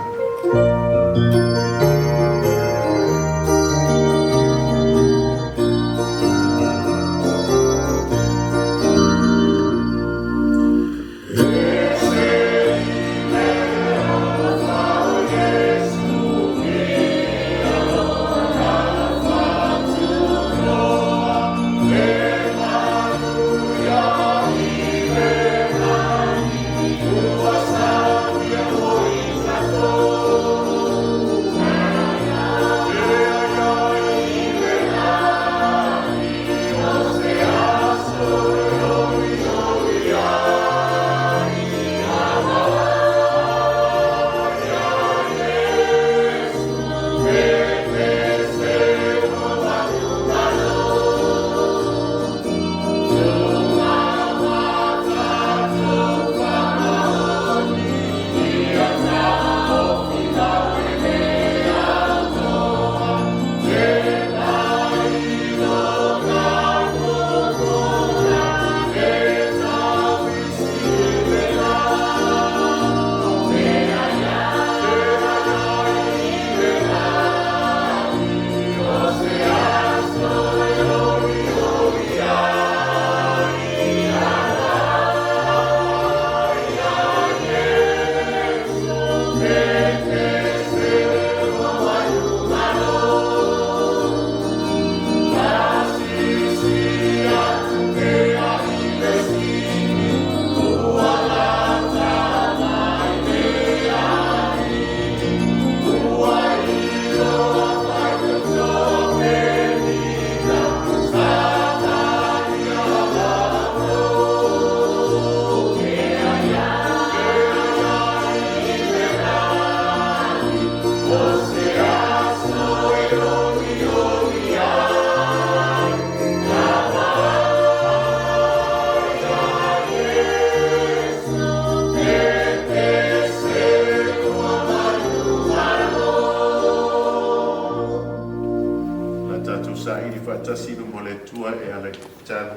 e ala i le tatalo.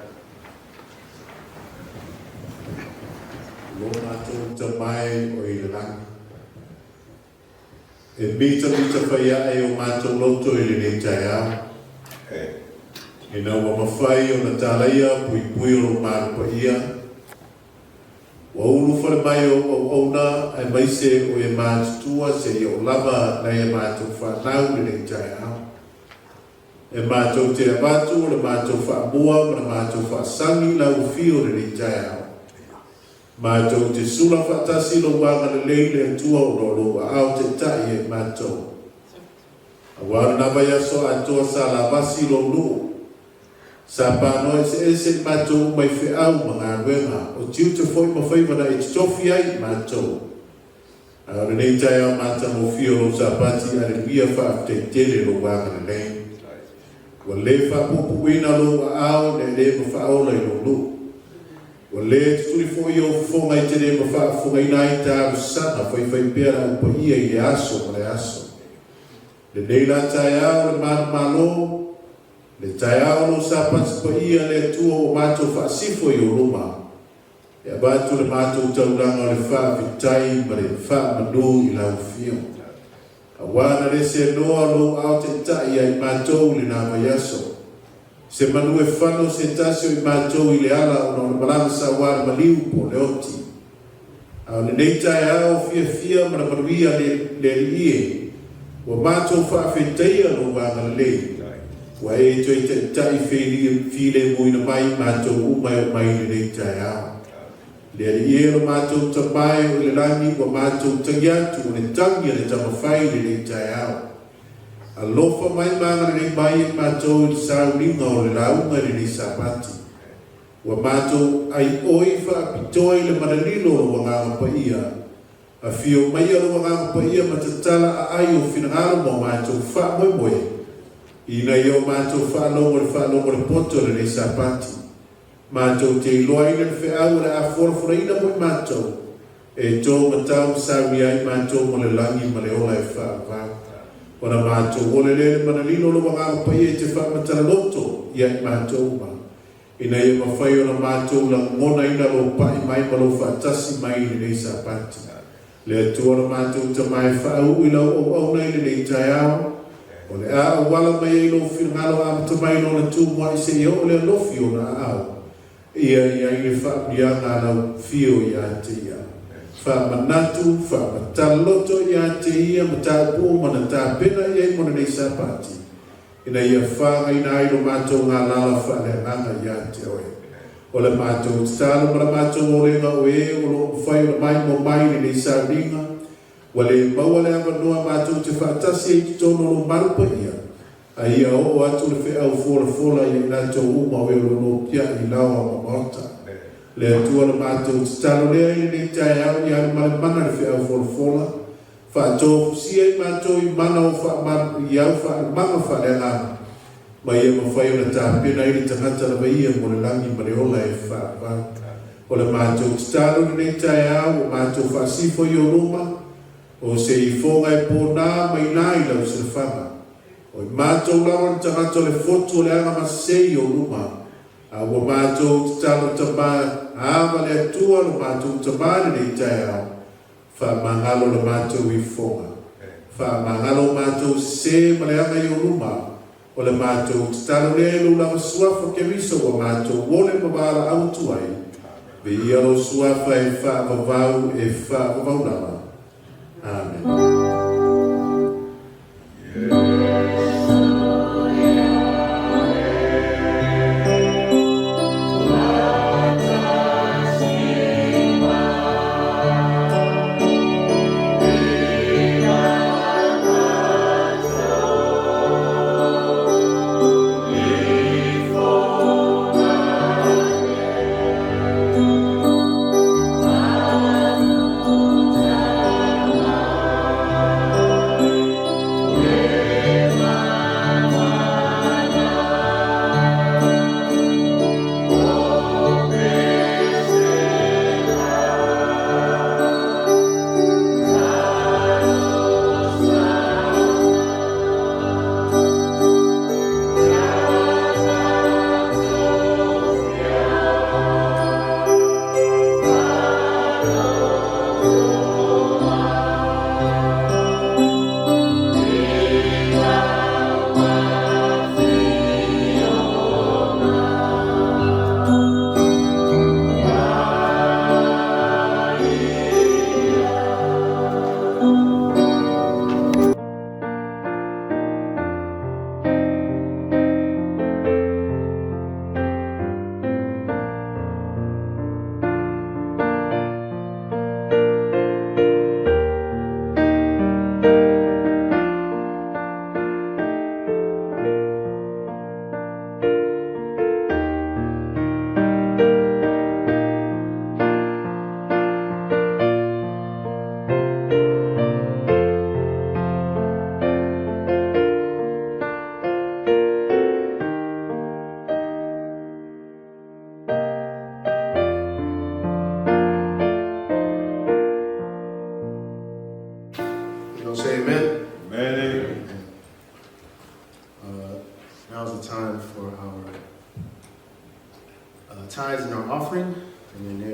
Lo matou Tama e o i le lagi, e mitamita fai ae o matou loto i lenei taeao, ina ua mafai ona talaia puipui o lou malu paia, ua ulufale mai ou auauna aemaise o e matutua seia oo lava nai a matou fanau i lenei taeao. E matou te avatu o le matou faamua ma le matou faasagi i lau afio i lenei taeao. Matou te sula faatasi lou agalelei i le Atua ona o lou aao taitai ia i matou. Aua o lena vaiaso atoa sa lavasi i lou nuu, sa panoa eseese i matou uma i feau ma galuega, o tiute foi ma faiva na e totofi ai i matou. A o lenei taeao matagofie o lou Sapati, Aleluia, faafetai tele lou agalelei. Ua le faapuupuuina lou aao ina e le ma faaola i lou nuu. Ua le tutuli foi ou fofoga i te le ma faafofogaina ai talosaga faifai pea le au paia i le aso ma le aso. Lenei la taeao o le manumalo, le taeao o lou Sapati paia, le Atua ua matou faasifo i ou luma, E avatu le matou taulaga o le faafetai ma le faamanu i lau Afio. Aua na le seanoa lou ao taitai ia i matou i lena vaiaso. Se manu e fano se tasi o i matou i le ala ona o le malaga saua le maliu po o le oti. A o lenei taeao fiafia ma le manuia le le Alii e, ua matou faafetaia lou agalelei, ua e toe taitai filemuina mai matou uma e omai i lenei taeao. Le Alii e, lo matou Tama e o i le lagi, ua matou tagi atu o le tagi a le Tamafai i lenei taeao. Alofa mai ma agalelei mai e matou i le sauliga o le lauga i lenei Sapati. Ua matou aioi faapitoa i le malalilo o lou Agaga Paia. Afio maia lou Agaga Paia ma tatala aai o finagalo ma o matou faamoemoe, ina ia o matou faalogo i le faalogo o le poto o lenei Sapati. Matou te iloaina le feau o le a folafolaina mo i matou, e to matau ma saunia ai matou mo le lagi ma le ola e faavavau. Ona matou ole lea i le malalilo o lou Agaga Paia i te faamatala loto ia i matou uma. Ina ia mafai ona matou lagonaina lou pai mai ma lou faatasi mai i lenei Sapati. Le Atua lo matou Tama e faauu i lau auauna i lenei taeao, o le a auala mai ai lou finagalo amata mai lona tumuai seia oo le alofi o ona aao, ia i ai le faamuliaga a lau fio ia te ia. Faamanatu, faamatala loto ia te ia mataupu uma na tapena i ai mo lenei Sapati. Ina ia fagaina ai lo matou galala faaleagaga ia te oe. O le matou tatalo ma le matou olega o e o lo o mafai ona maimoa mai i lenei sauniga, ua le maua le avanoa matou te faatasi ai i totonu o lou malu paia, a ia oo atu le feau folafola ia i latou uma o e o lo o nopiai i laoa ma maota. Le Atua le matou tatalo lea i lenei taeao ia alu malemana le feau folafola, Faatofusia i matou i mana o faamalu i au faaumaga faaleagaga, ma ia mafai ona tapena ai le tagata lava ia mo le lagi ma le ola e faavavau. O le matou tatalo i lenei taeao ua matou faasifo i ou luma, o se ifoga e pona mai la i lau silafaga. O i matou lava le tagata o le fotu o le aga masei i ou luma, a ua matou tatalo Tama, ava le Atua lo matou Tama i lenei taeao, Faamagalo le matou ifoga. Faamagalo matou sese ma leaga i ou luma. O le matou tatalo lea i lou lava suafa Keriso ua matou ole ma valaau atu ai. Viia lou suafa e faavavau e faavavau lava. Amene.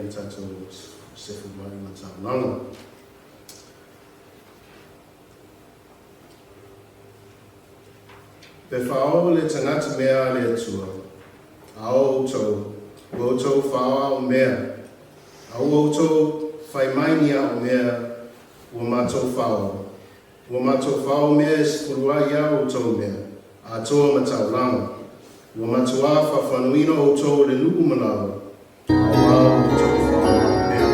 ona tatou sefuluai ma taulaga. Pe faaoo le tagata mea a le Atua, a o outou, ua outou faaoao mea, a ua outou fai mai ni a'u mea ua matou faaoo, ua matou faaoo mea e sefuluai iā outou mea, atoa ma taulaga, ua matuā faafanuina outou o le nuu ma lalo, auā ua outou faaoao mea.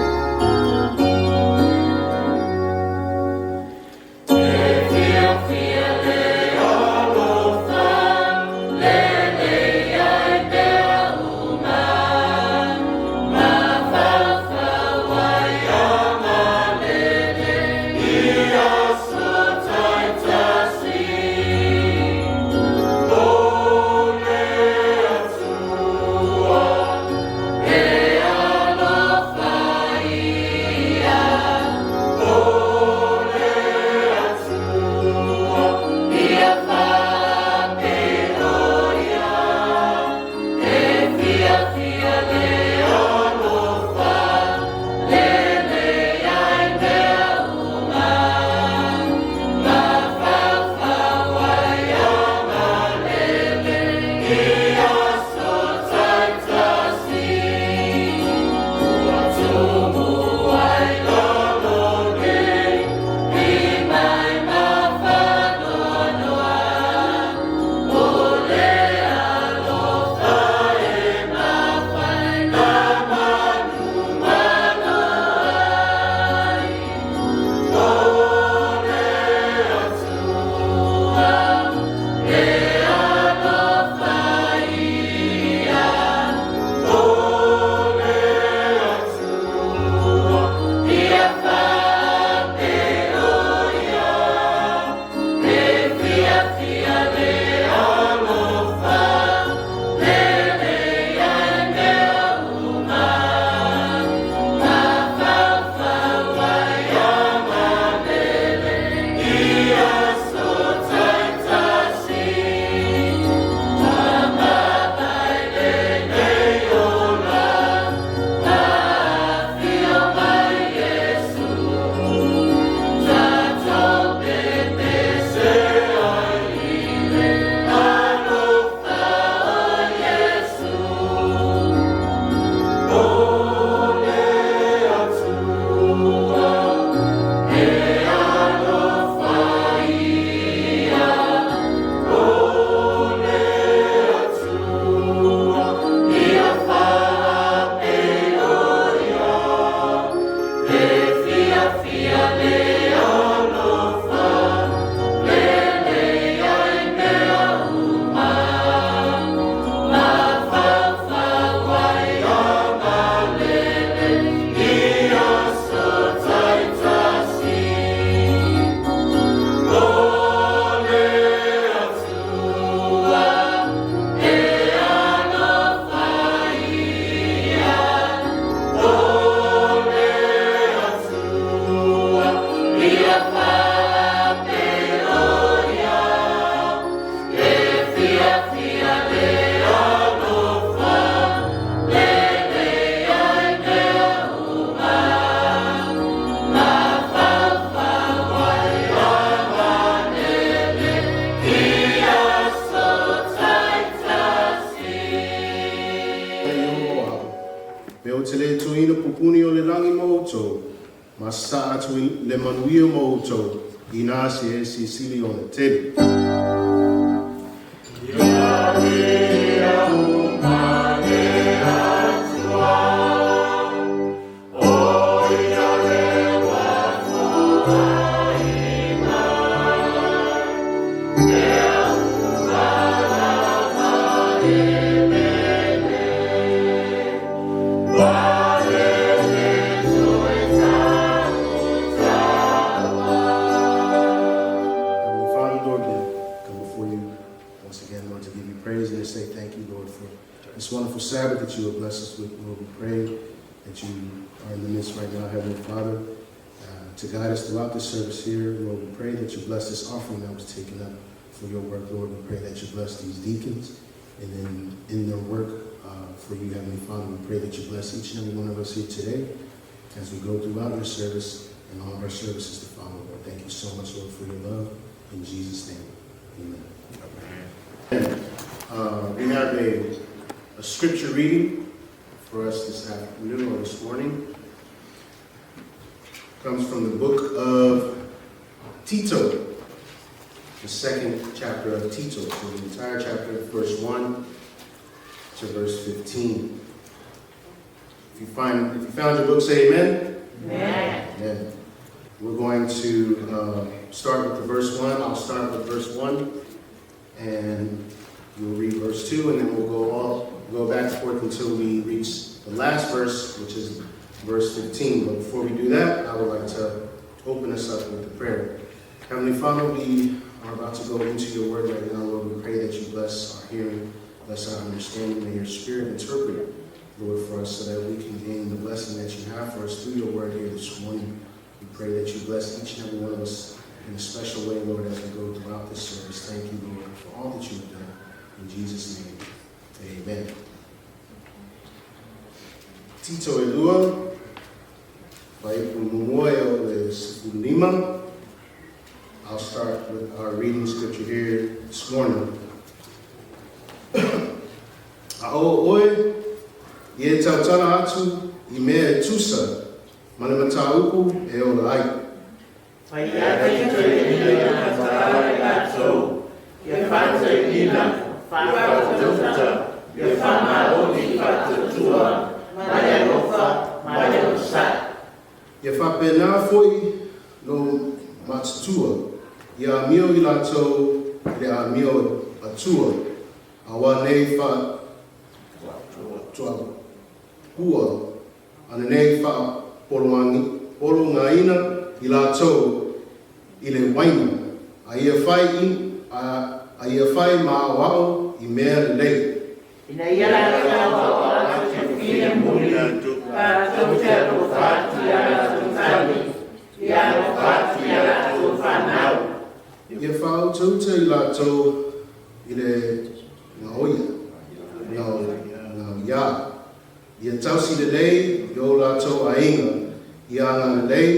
E o au, pe ou te le toina pupuni o le lagi mo outou, ma sasaa atu le manuia mo outou inā se e silisili ona tele. Heavenly Father, Lord, we come before you once again, Lord, to give you praise and to say thank you, Lord, for this wonderful Sabbath that you have blessed us with. Lord, we pray that you are in the midst right now, Heavenly Father, to guide us throughout this service here. Lord, we pray that you bless this offering that was taken up for your work, Lord. We pray that you bless these deacons and in, in their work for you, Heavenly Father. We pray that you bless each and every one of us here today as we go throughout your service and all of our services to follow, Lord. Thank you so much, Lord, for your love. In Jesus' name, amen. We have a scripture reading for us this afternoon or this morning. Comes from the book of Tito, the second chapter of Tito. So the entire chapter, verse 1 to verse 15. If you found your book, say amen. Amen. Amen. We're going to start with the verse 1. I'll start with verse 1, and you'll read verse 2, and then we'll go back and forth until we reach the last verse, which is verse 15. But before we do that, I would like to open us up with a prayer. Heavenly Father, we are about to go into your word right now, Lord. We pray that you bless our hearing, bless our understanding. May your spirit interpret, Lord, for us so that we can gain the blessing that you have for us through your word here this morning. We pray that you bless each and every one of us in a special way, Lord, as we go throughout this service. Thank you, Lord, for all that you have done. In Jesus' name, amen. Tito Elua, Vaipu Muamua o le 15. I'll start with our reading scripture here this morning. A o oe, i e tautala atu i mea e tusa, ma le mataupu e ola ai. Ia faapena foi lo matutua, ia amio i latou i le amio atua, auā nei fa tuapua, ana nei faapologaina i latou i le uaina, a ia fai ma aoao i mea lelei. Ina ia latou aoao atu i filemu, latou te alofa atu i a latou tane, ia alofa atu i a latou fanau. Ia faautauta i latou i le gaoia, gaoiā, ia tausi lelei i o latou aiga, ia agalelei,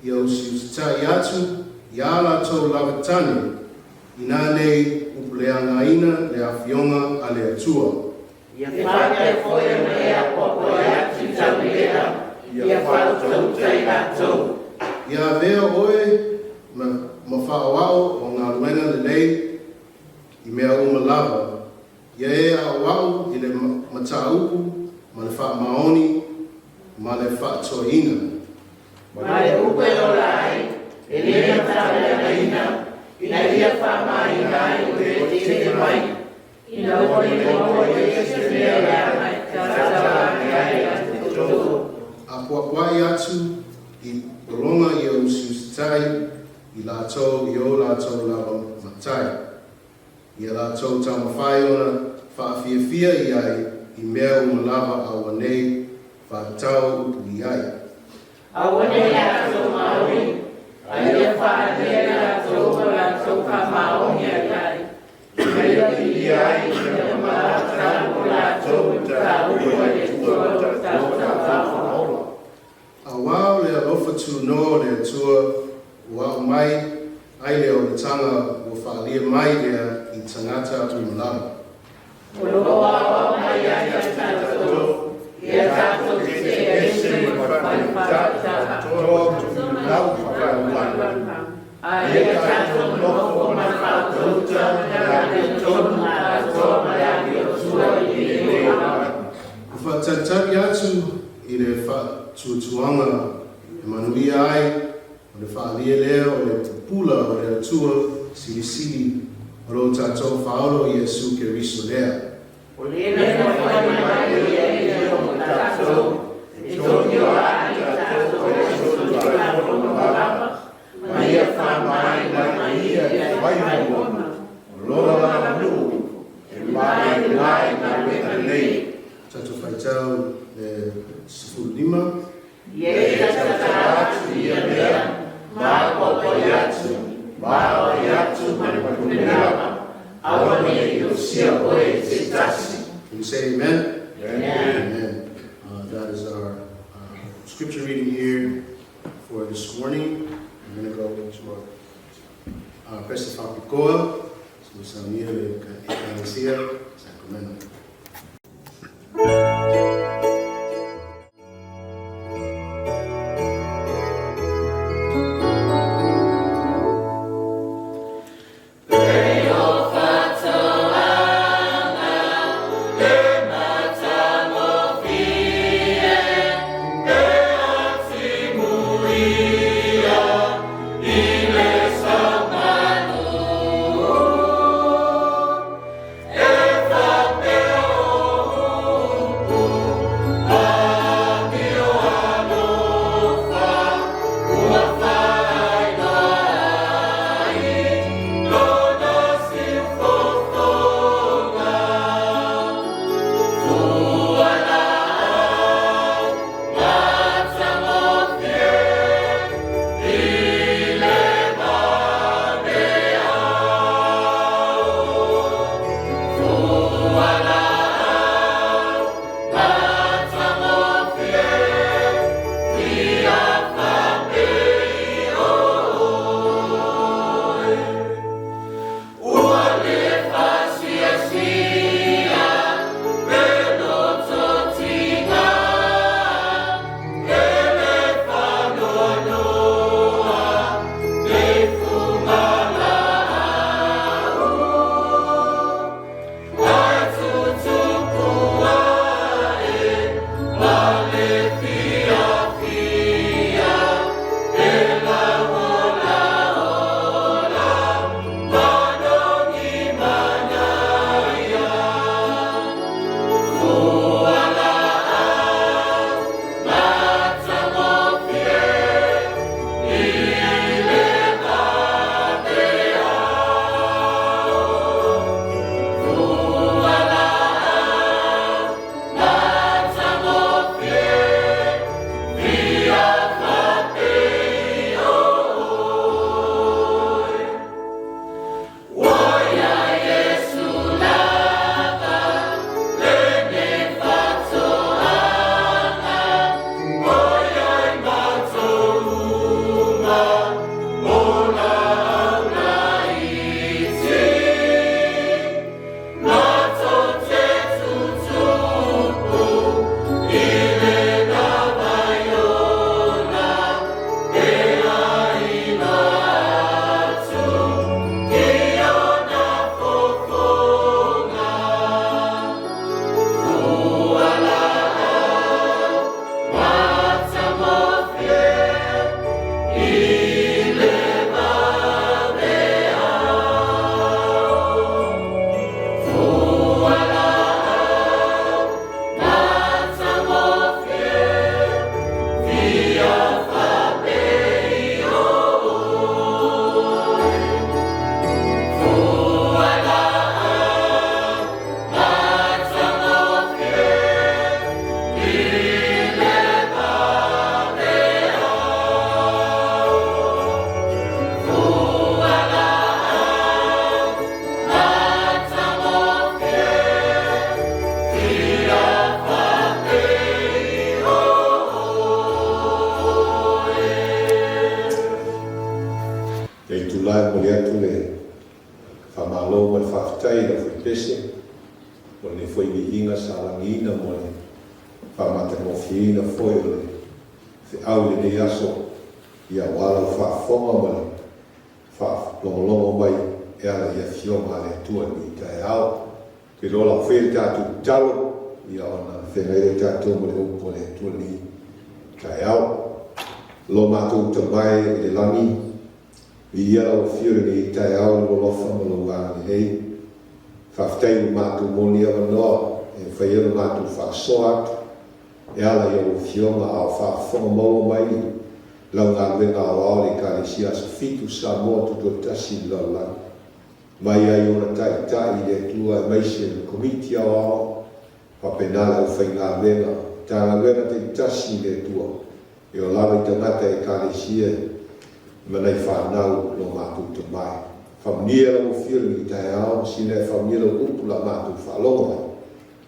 ia usiusitai atu i a latou lava tane, ina nei upuleagaina le afioga a le Atua. Ia faapea foi ona e apoapoai atu i taulelega, ia faautauta i latou. Ia avea oe ma faaoao o galuega lelei i mea uma lava, ia e aoao i le mataupu ma le faamaoni ma le faatoeaina. Ma le upu e ola ai, e le mataleagaina, ina ia faamaina ai o le tetee mai. Ina ua le maua ai se mea leaga e tautala ane ai ia te outou. Apoapoai atu i pologa ia usiusitai i latou i o latou lava matai. Ia latou taumafai ona faafiafia i ai i mea uma lava auanei faatatau upu i ai. Aua nei latou maoni, a ia faaalia i latou o latou faamaoni ai ai, ina ia viia ai le matatau o latou i mataupu a le Atua o lo tatou Faaola. Auā o le alofa tunoa o le Atua ua ao mai ai le olataga ua faaalia mai lea i tagata uma lava. O lo o aoao mai ai ia tatou, ia tatou tetee ese mai le faaitaita, a ia tatou nofo ma le faautauta ma le amiotonu atoa ma le amiotua i lenei olaga. Ua faatalitali atu i le faatuatuaga e manuia ai o le faaalia lea o le pupula o le Atua Silisili o lo tatou Faaola o Iesu Keriso lea. O lena na fai mai ia ia mo tatou, e togioa ai tatou e solitulafono lava, ma ia faamaina mai ia e vaimauga, o lona aganuu e maemae galuega lelei. Tatou faitau le 15. Ia e tautala atu i ia mea, ma apoapoai atu, ma aoai atu ma le pule lava, aua ne i osia oe e se tasi. say amen? Amen. Amen. That is our scripture reading here for this morning. We're going to go into our Pese Faapitoa, so saunia le Ekalesia Sacramento. Lenei itula e momoli atu le faamalo ma le faafetai i lau Fuaipese mo lenei foi viiga sa lagiina mo le faamatagofieina foi o le feau i lenei aso, ia aua lau faafofoga ma le faalogologo mai e ala i Afioga a le Atua i lenei taeao. Ou te iloa o le a faia le tatou tatalo, ia ona feagai lea tatou ma le upu a le Atua i lenei taeao. Lo matou Tama e i le lagi, viia lau Afio i lenei taeao i lou alofa ma lou agalelei. Faafetai ua matou moni avanoa e mafai ai ona matou faasoa atu e ala i au Afioga a o faafofoga maua mai lau galuega aoao i le Ekalesia Aso Fitu Samoa Tutoatasi i le lalolagi. Mai ai ona taitai i le Atua aemaise le Komiti Aoao, faapena le aufaigaluega, Matagaluega taitasi i le Atua, e ola lava i tagata Ekalesia ma nai fanau lo matou tamae. Faamanuia lau Afio i lenei taeao, sina e faamanuia lau upu la matou faalogo ai.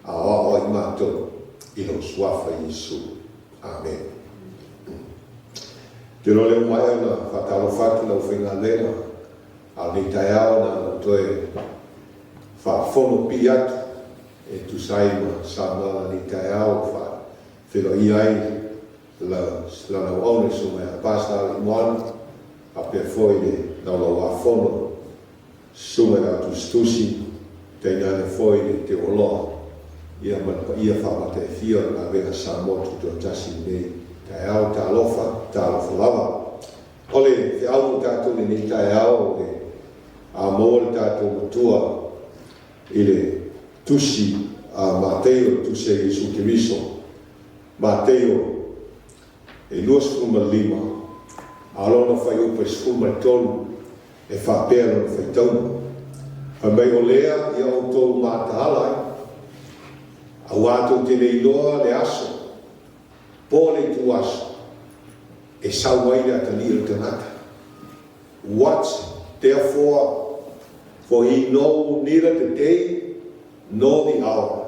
Aoao ai matou i lou Suafa Iesu. Amene. Ou te iloa lea ua maea ona faatalofa atu i le aufaigaluega, a o lenei taeao na ona ou toe faafono pii atu e tusa ai ma saunoaga i lenei taeao ua faafeiloaia ai lana auauna i le Susuga ia Pastor Alii Moana faapea foi le Laulauafono Susuga i le Au Tusitusi, tainane foi le Teuoloa, ia ma le paia faamataifia o le galuega Samoa Tutoatasi i lenei taeao. Talofa, talofa lava. O le feau mo tatou i lenei taeao, o le a maua le tatou Matua i le Tusi a Mateio, le Tusi a Iesu Keriso, Mateio e 25, a o lona fuaiupu e 13, e faapea lona faitauga, Fai mai o lea ia outou mataala ai, auā tou te le iloa le aso, po o le ituaso, e sau ai le atalii o le tagata. Watch therefore, for ye know neither the day nor the hour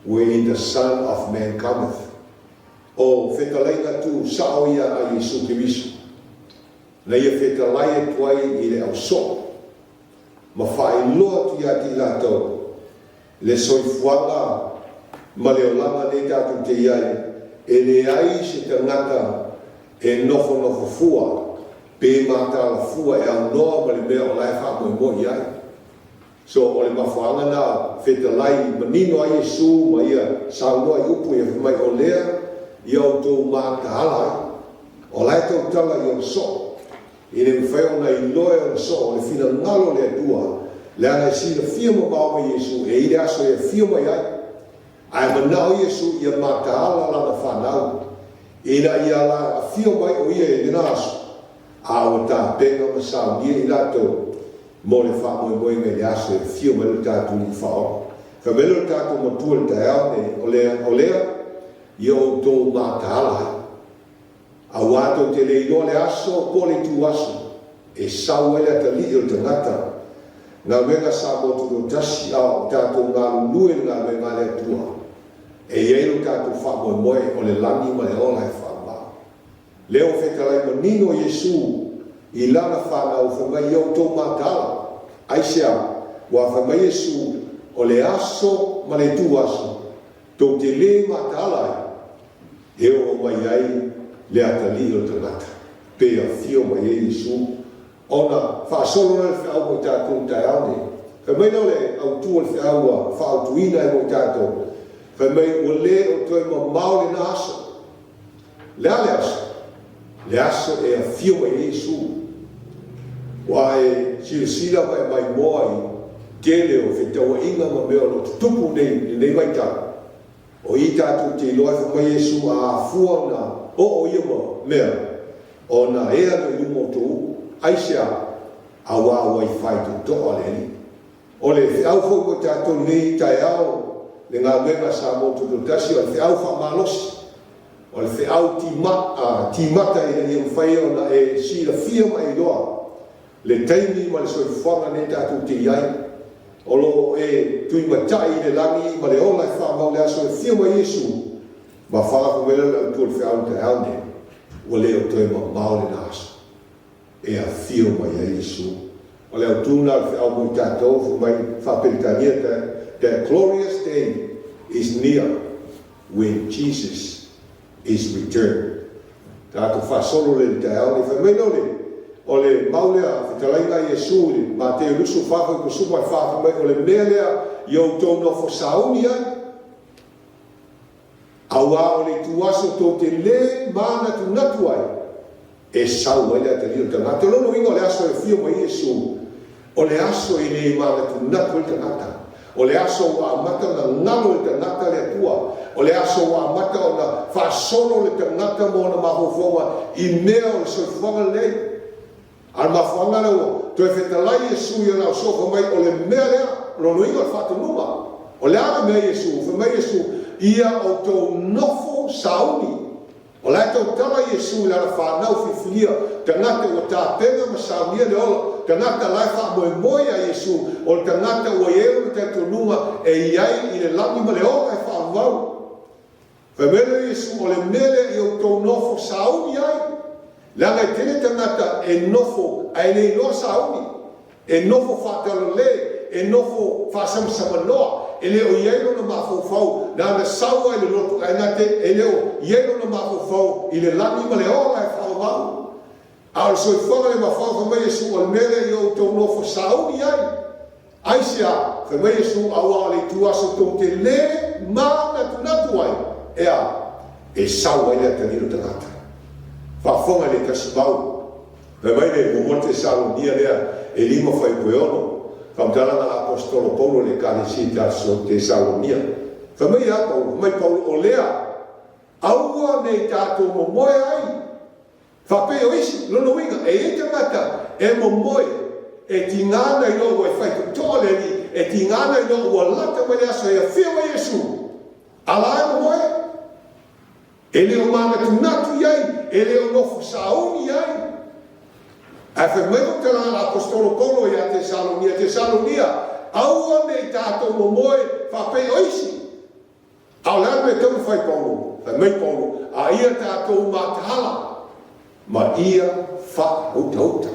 wherein the Son of Man cometh. O fetalaiga tu sao ia a Iesu Keriso, na ia fetalai atu ai i le au soo, ma faailoa atu ia te i latou le soifuaga ma le olaga nei tatou te i ai, e leai se tagata e nofonofo fua pe mataala fua e aunoa ma le mea o la e faamoemoe i ai. So, o le mafuaaga na fetalai manino ai Iesu ma ia saunoa i upu ia, fai mai, O lea ia outou mataala ai, o la e tautala i ona soo, e le mafai ona iloa e ona soo le finagalo o le Atua, leaga e silafia mamao mai Iesu e i le aso e afio mai ai. Ae manao Iesu ia mataala lana fanau, ina ia la afio mai o ia i lena aso, a ua tapena ma saunia i latou mo le faamoemoega i le aso e afio mai lo tatou Alii Faaola. Fai mai lo tatou Matua i le taeao nei, o lea, o lea ia outou mataala ai. Auā tou te le iloa le aso po o le ituaso e sau ai le atalii o le tagata. Galuega Samoa Tutoatasi a o tatou galulue i le galuega a le Atua, e i ai lo tatou faamoemoe o le lagi ma le ola e faamau. Lea ua fetalai manino Iesu i lana fanau fai mai ia outou mataala. Aisea? Ua fai mai Iesu, o le aso ma le ituaso tou te le mataala ai, e oo mai ai le atalii o le tagata, pe afio mai ai Iesu ona faasolo lea o le feau mo i tatou i le taeao nei. Fai mai lea o le autu o le feau ua faaautuina ai mo i tatou, fai mai ua le o toe mamao lena aso. Le a le aso? Le aso e afio mai ai Iesu. Ua e silasila ma e maimoa i tele o fetauaiga ma mea o lo o tutupu nei i lenei vaitau. O i tatou te iloa ai fai mai Iesu a afua ona oo ia ma mea, ona ea loa i luma o tou upu. Aisea? Auā ua i fai totoa le Alii. O le feau foi mo i tatou i lenei taeao, le galuega a Samoa Tutoatasi, o le feau faamalosi, o le feau timata ina ia mafai ona e silafia ma e iloa le taimi ma le soifuaga nei tatou te i ai. O lo o e tuimatai i le lagi ma le ola e faamau le aso e afio mai Iesu ma faafoe mai lea o le autu o le feau i le taeao nei, ua le o toe mamao lena aso. e afio mai ai Iesu. O le autu lena o le feau mo i tatou, fai mai faa-Peretania, That glorious day is near when Jesus is returned. Tatou faasolo lea i le taeao nei. Fai mai lea o le, o le mau lea, fetalaiga a Iesu i le Mateo 24, fuaiupu 14, fai mai, o le mea lea ia outou nofo sauni ai, Auā o le ituaso tou te lē manatunatu ai, e sau ai le atalii o le tagata. O lona uiga o le aso e afio mai ai Iesu, o le aso e lē manatunatu ai le tagata. O le aso ua amata ona galo e le tagata le Atua. O le aso ua amata ona faasolo le tagata ma ona mafaufauga i mea o le soifuaga lenei. A o le mafuaaga lea ua toe fetalai Iesu i ana ausoa fai mai, O le mea lea, o lona uiga o le faatonuga. O le a le mea Iesu? Fai mai Iesu, Ia outou nofo sauni. O la e tautala Iesu i lana fanau filifilia, tagata ua tapena ma saunia le ola, tagata la e faamoemoe iā Iesu, o le tagata ua i ai lona talitonuga e i ai i le lagi ma le ola e faavavau. Fai mai lea o Iesu, O le mea lea ia outou nofo sauni ai, leaga e tele tagata e nofo ae le iloa sauni. E nofo faatalale, e nofo faasamasamanoa, e le o i ai lona mafaufau na ana sau ai i le lotu ae na te e le o i ai lona mafaufau i le lagi ma le ola e faavavau. A o le soifuaga le mafau, fai mai Iesu, o le mea lea ia outou nofo sauni ai. Aisea? Fai mai Iesu, Auā o le itu aso tou te lē manatunatu ai, e a? E sau ai le atalii o le tagata. Faafofoga i le tasi mau. Fai mai le momoli Tesalonia lea e lima fuaiupu e ono, faamatalaga a l'Aposetolo Paulo i le Ekalesia i Tesalonia. Fai mai ia Paulo, fai mai Paulo, O lea, aua ne i tatou momoe ai, faapei o isi, lona uiga, e i ai tagata e momoe, e tiga ana iloa ua e faitotoa le Alii, e tiga ana iloa ua lata mai le aso e afio ai Iesu, a la e momoe. E le o manatunatu i ai, e le o nofo sauni i ai. Ae fai mai lou tala a l'Aposetolo Paulo iā Tesalonia, Tesalonia, aua ne i tatou momoe faapei o isi. A o le a le mea e tatau ona fai Paulo? Fai mai Paulo, A ia tatou mataala ma ia faautauta.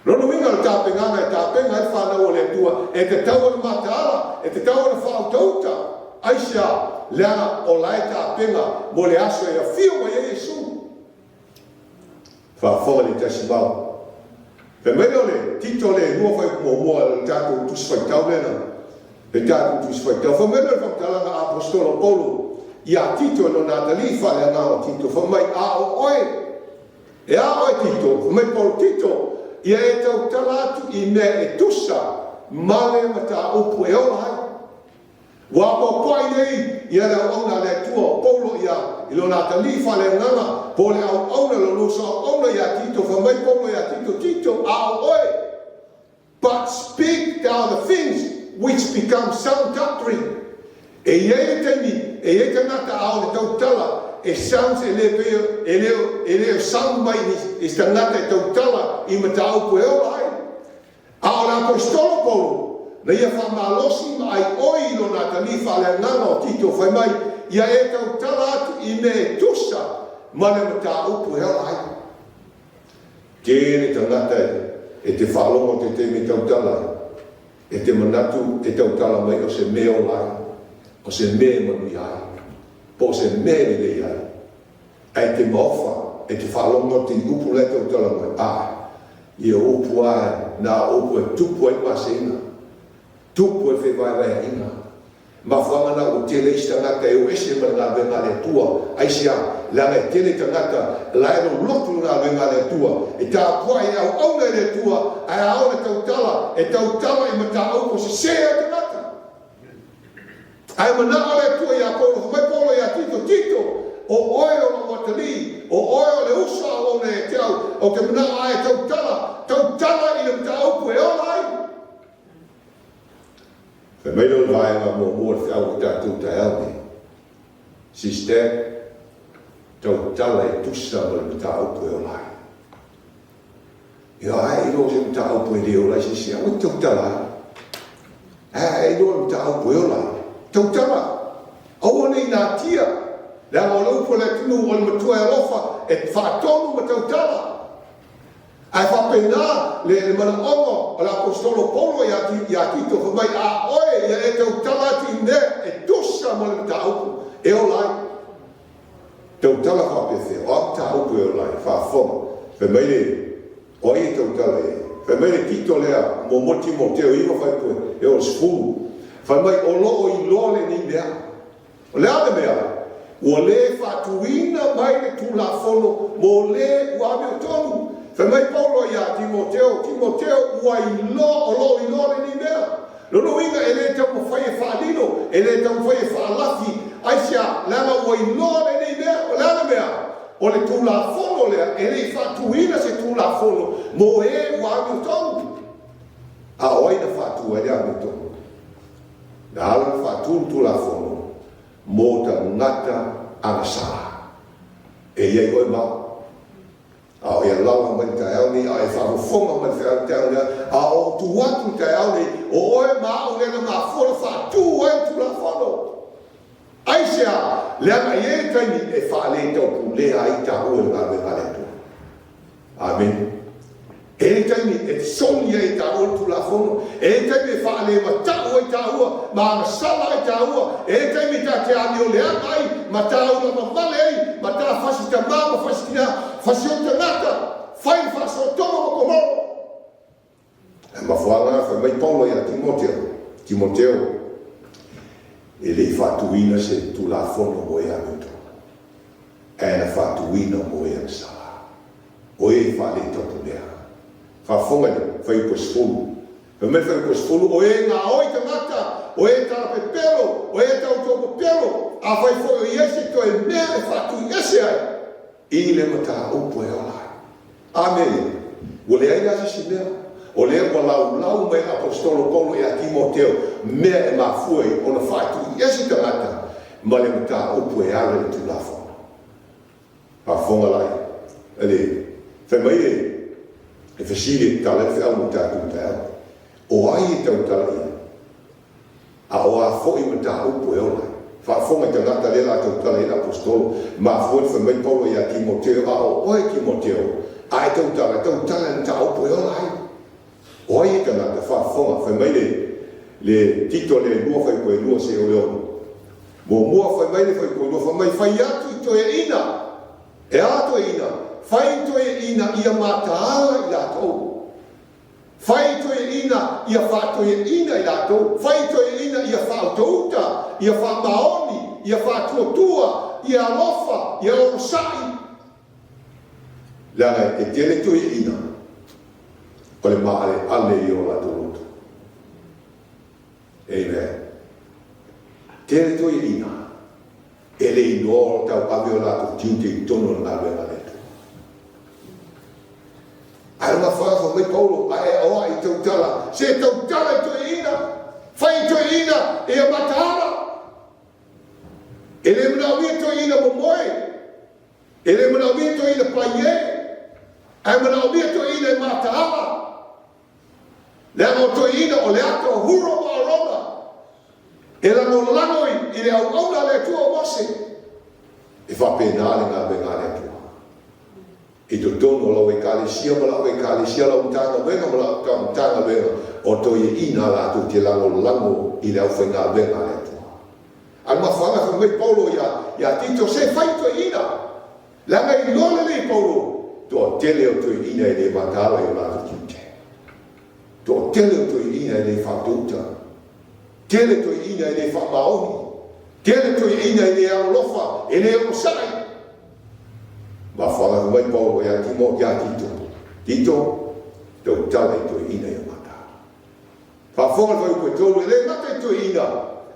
Lona uiga o le tapenaga e tapena ai le fanau a le Atua, e tatau ona mataala, e tatau ona faautauta. Aisea? Leaga o la e tapena mo le aso e afio mai ai Iesu. Faafofoga le tasi vao. Fai mai lea o le Tito le lua fuaiupu muamua o le tatou Tusi Faitau lea na, le tatou Tusi Faitau. Fai mai lea o le faamatalaga a Aposetolo Paulo iā Tito e lona atalii faaleagaga o Tito, fai mai, A o oe, E a oe Tito, fai mai Paulo, Tito, ia e tautala atu i mea e tusa ma le mataupu e ola ai. Ua apoapoai nei ia le auauna a le Atua o Paulo ia i lona atalii faaleagaga po o le auauna lona uso auauna iā Tito, fai mai Paulo iā Tito, Tito, a o oe, But speak thou the things which become sound doctrine. E i ai le taimi e i ai tagata a o le tautala e sounds e le pei e le e le o sound mai i se tagata e tautala i mataupu e ola ai. A o le Aposetolo Paulo, na ia faamalosi ma aioi i lona atalii faaleagaga o Tito fai mai, Ia e tautala atu i mea e tusa ma le mataupu e ola ai. Tele tagata e te faalogo te taimi tautala ai, e te manatu e tautala mai o se mea ola ai, o se mea e manuia ai, po o se mea e lelei ai. Ae te maofa e te faalogo atu i upu la e tautala mai, a, ia o upu a na o upu e tupu ai maseiga, tupu ai fevaevaeaiga. Mafuaaga na ua tele isi tagata e o ese ma le galuega a le Atua. Aisea? Leaga e tele tagata la e lolotu le galuega a le Atua, e tapuai e auauna i le Atua, ae a ona tautala, e tautala i mataupu sese a tagata. Ae manao le Atua iā Paulo, fai mai Paulo iā Tito, Tito, o oe o lou atalii, o oe o le uso auauna ia te au, ou te manao a e tautala, tautala i le mataupu e ola ai. Fai mai lea o le vaega muamua o le feau o tatou taeao nei, Sister, tautala e tusa ma le mataupu e ola ai. Ia, ae iloa o se mataupu e le ola ai se isi, aua e te tautala ai. Ae iloa le mataupu e ola ai. Tautala! Aua ne i natia, leaga o le upu a le atunuu o le matua e alofa, e faatonu ma tautala. Ae faapena le manaoga o le Aposetolo Paulo ia Tito, fai mai, A oe ia e tautala atu i mea e tusa ma le mataupu e ola ai. Tautala faapefea? O a mataupu e ola ai? Faafofoga. Fai mai le, o ai e tautala i ai? Fai mai le Tito lea, muamua Timoteo 9 faipue, e oo i le 10. Fai mai, o lo o iloa lenei mea. O le a le mea? Ua lē faatuina mai le Tulafono mo lē ua amiotonu. Fai mai Paulo iā Timoteo, Timoteo, ua iloa, o lo o iloa lenei mea. Lona uiga e lē taumafai e faalilo, e lē taumafai e faalafi, aisea, leaga ua iloa lenei mea. O le a le mea? O le Tulafono lea, e le i faatuina se Tulafono mo ē ua amiotonu. A o ai na faatu ai le amiotonu? Na ala ona faatu le Tulafono mo tagata agasala. E i ai oe ma au. A o e alaala mai i le taeao nei, a e faafofoga mai i le taeao nei, a o ou tu atu i le taeao nei, o oe ma au lea na mafua ona faatu ai le Tulafono. Aisea? Leaga e i ai le taimi e faaletaupule'a ai taua i le galuega a le Atua. Amene. E i ai taimi e soli ai e taua le Tulafono. E i ai taimi e faalemata'u ai taua ma agasala ai taua. E i ai taimi ta te amioleaga ai ma taulavavale ai ma ta fasi tamā ma fasi tinā, fasi o tagata, fai le faasoatoga ma Komoro. Le mafuaaga lena fai mai Paulo iā Timoteo, Timoteo, e le i faatuina se Tulafono mo e amiotonu, ae na faatuina mo e agasala. O e faaletaupu lea. Faafofoga i le fuaiupu e 10. Fai mai le fuaiupu e 10, O e gaoi tagata, o e talapepelo, o e tautau-pepelo, afai foi o i ai se toe mea e faatuiese ai i le mataupu e ola ai. A mea ia, ua leai la se isi mea. O lea ua laulau mai Aposetolo Paulo ia Timoteo mea e mafua ai ona faatuiese tagata ma le mataupu e ala i le Tulafono. Faafofoga la i le fai mai e e fesili e tatala ai le feau mo tatou taeao. O ai e tautala i ai? A o a foi mataupu e ola ai? Faafofoga i tagata lea la tautala i ai le Aposetolo. Mafua le fai mai Paulo ia Timoteo, A o oe Timoteo, a e tautala, tautala i le mataupu e ola ai. O ai e tagata? Faafofoga, fai mai le le Tito le lua faikoelua seia o le ono. Muamua fai mai le faikoelua, fai mai, Fai atu i toeaiina, e a toeaiina? Fai i toeaiina ia mataala i latou. Fai i toeaiina ia faatoeaiina i latou. Fai i toeaiina ia faautauta, ia faamaoni, ia faatuatua, ia alofa, ia onosai. Leaga e tele toeaiina o le maaleale i o latou loto. Amen. Tele toeaiina e le iloa o tauave o latou tiute i totonu o le galuega a le Atua. Ae o mafuaaga fai mai Paulo, a e aoai i tautala, se tautala i toeaiina, fai i toeaiina ia mataala. E le manaomia toeaiina momoe, e le manaomia toeaiina paie, ae manaomia toeaiina e mataala. Leaga o toeaiina o le ata o Hura ma Arona e lagolago i le auauna a le Atua o Mose. E faapena le galuega a le Atua. I totonu o lau Ekalesia ma la'u Ekalesia, lau Matagaluega ma la'u Matagaluega, o toeaiina latou te lagolago i le aufaigaluega a le Atua. A le mafuaaga fai mai Paulo ia, ia Tito, se fai toeaiina! Leaga e iloa lelei e Paulo, toatele o toeaiina e le mataala i o latou tiute. Toatele o toeaiina e le faatouta. Tele toeaiina e le faamaoni. Tele toeaiina e le alolofa, e le onosai. Mafuaaga fai mai Paulo ia Timo, ia Tito, Tito, tautala i toeaiina ia mataala. Faafofoga le fuaiupu e tolu, e le gata i toeaiina,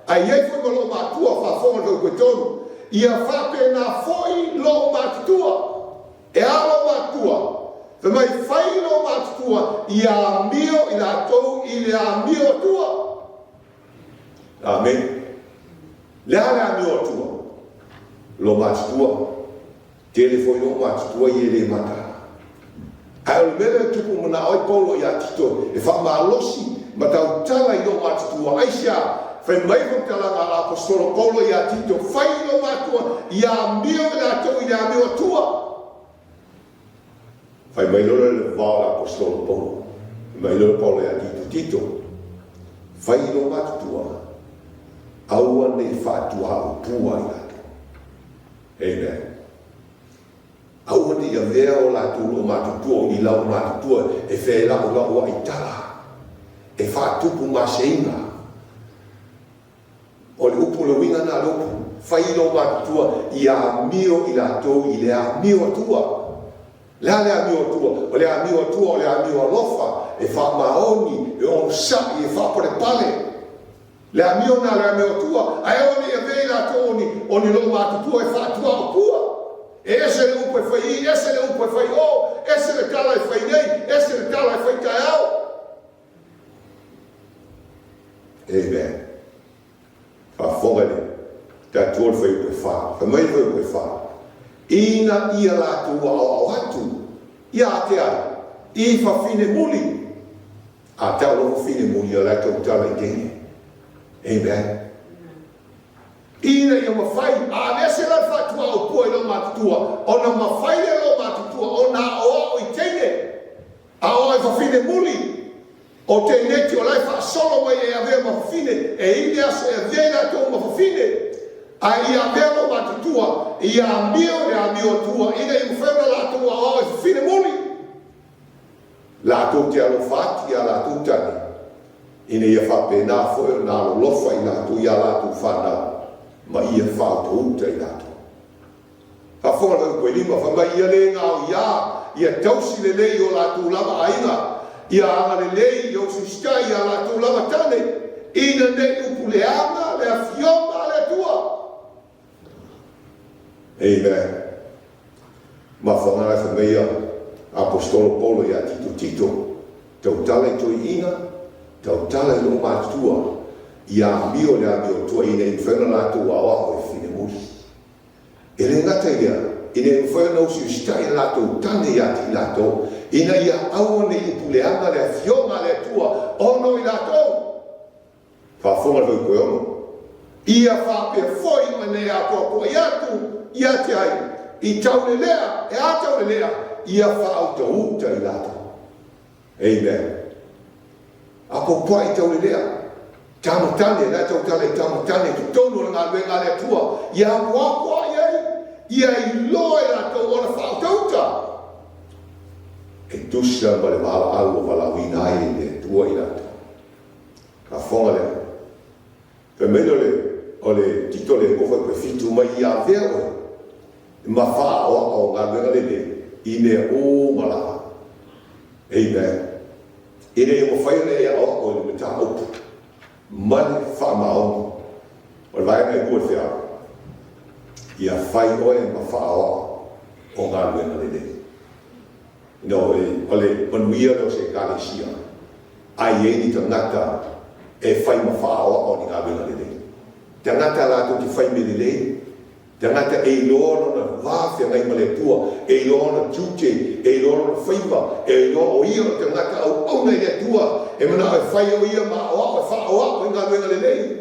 ae i ai foi ma loo matua, faafofoga le fuaiupu e tolu, ia faapena foi loo matutua. E a loo matutua? Fai mai, fai loo matutua ia amio i latou i le amio atua. Amene. Le a le amio atua? Lo matutua. Tele foi lou matutua ia e le mataala. Ae o le mea lea e tupu manao ai Paulo ia Tito e faamalosi ma tautala i lou matutua. Aisea? Fai mai faamatalaga a le Aposetolo Paulo ia Tito, Fai i lou matua ia amio i latou i le amio atua. Fai mai loa le vavao a le Aposetolo Paulo, fai mai loa Paulo ia Tito, Tito, fai i lou matutua, aua ne i faatuaupua i latou. Amen. Aua ne i avea o latou loomatutua o ni lau matutua e felaulau ai tala, e faatupu maseiga. O le upu, o le uiga lena o le upu, fai lou matutua ia amio i latou i le amio atua. Le a le amio atua? O le amio atua o le amio alofa, e faamaoni, e onosai, e faapalepale. Le amio na le amio atua, ae aua ne i avea i latou o ni, o ni loomatutua e faatuaopua. E ese le upu e fai i, ese le upu e fai o, ese le tala e fai nei, ese le tala e fai taeao. Amen. Faafofoga i le tatou le fuaiupu e fa. Fai mai le fuaiupu e fa. Ina ia latou aoao atu ia te ai i fafine muli. A tau lo fafine muli o la e tautala i teine. Amen. Ina ia mafai, a aveese la le faatuaopua i lou matutua, ona mafai lea lou matutua ona aoao i teine, aoao i fafine muli. O teineti o la e faasolo mai e avea ma fafine, e i le aso e avea i latou ma fafine, ae ia avea lou matutua, ia amio le amio atua, ina ia mafai ona latou aoao i fafine muli. Latou te alofa atu i a latou tane, ina ia faapena foi ona alolofa i latou i a latou fanau, ma ia faautauta i latou. Faafofoga le Upuelima, fai mai, Ia le gaoiā, ia tausi lelei i o latou lava aiga, ia agalelei, ia usiusitai i a latou lava tane, ina ne i upu leaga le Afioga a le Atua. Amen. Mafuaaga e fai mai ia Aposetolo Paulo ia Tito, Tito, tautala i toeaiina, tautala i lou matutua, ia amio le amiotua ina ia mafai ona latou aoao e fine muli. E le gata i lea, ina ia mafai ona usiusitai le latou tane ia te i latou, ina ia aua ne i upuleaga le Afioga a le Atua ona o i latou. Faafofoga le Fautuaono, Ia faapea foi ma nei apoapoai atu ia te ai, i taulelea, e a taulelea, ia faautauta i latou. Amen. Apoapoai i taulelea, tama tane, la e tautala i tama tane i totonu o le galuega a le Atua, ia apoapoai ai, ia iloa e latou ona faautauta. E tusa ma le valaau ua valaauina ai e le Atua i latou. Faafofoga lea. Fai mai lea o le, o le Tito le nofo i Koefitu mai ia avea oe ma faaoaoa o galuega lelei i mea uma lava. Amen. Ina ia mafai ona e aoao i le mataupu ma le faamaoni. O le vaega e lua i le feau, ia fai oe ma faaoao o galuega lelei. Ina o le manuia lea o se Ekalesia, a i ai ni tagata e fai ma faaoao ni galuega lelei. Tagata latou te fai mea lelei, tagata e iloa lona va feagai ma le Atua, e iloa ona tiute, e iloa lona faiva, e iloa o ia o le tagata auauna i le Atua, e manao e fai o ia ma aoao, e faaoao i galuega lelei.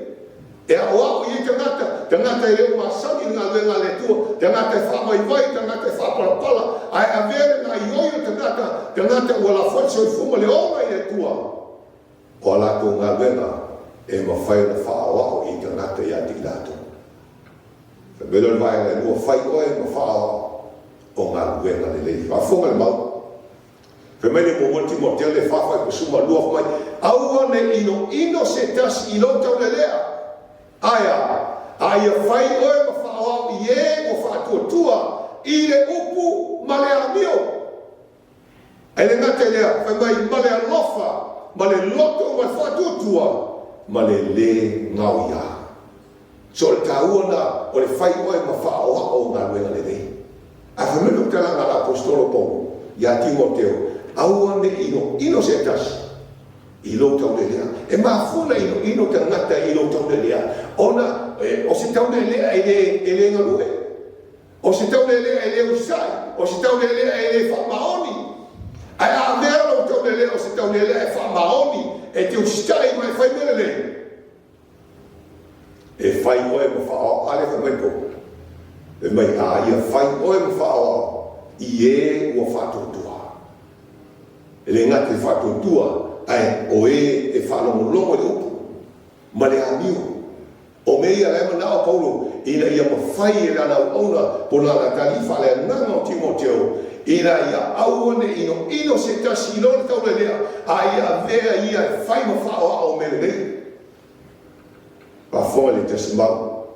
E aoao i ai tagata, tagata e le o masani i le galuega a le Atua, tagata e faavaivai, tagata e faapalapala, ae avea le gaoioi o tagata, tagata ua lafo ai le soifua ma le ola i le Atua. O a latou galuega e mafai ona faaoao i tagata ia te i latou. Fai mai lea o le vaega e lua, fai oe ma faaoao o galuega lelei. Faafofoga le mau. Fai mai le muamua Timotea le fa faipasuma lua fai mai, Aua ne i inoino se tasi i lou taulelea. Ae a? A ia fai oe ma faaoao i e ua faatuatua i le upu ma le amio. Ae le gata i lea, fai mai, ma le alofa, ma le loto ma le faatuatua, ma le lē gaoiā. So o le taua lena o le fai oe ma faaoao o galuega lelei. Ae fai mai le faamatalaga a le Aposetolo Paulo ia Timoteo, Aua ne i inoino se tasi i lou taulelea. E mafua ona inoino tagata i lou taulelea ona o se taulelea e le, e le galue, o se taulelea e le usitai, o se taulelea e le faamaoni. Ae a avea lou taulelea o se taulelea e faamaoni, e te usitai ma e fai mea lelei, E fai oe ma faaoao, a lea fai mai Paulo, fai mai, a ia fai oe ma faaoao i e ua faatuatua. E le gata i faatuatua, ae o e e faalogologo i le upu ma le amio. O mea ia la e manao Paulo ina ia mafai e lana auauna po o lana atalii faaleagaga o Timoteo ina ia aua ne i inoino se tasi i lona taulelea, a ia avea ia e fai ma faaoao o mea lelei. Faafofoga le tasi mau.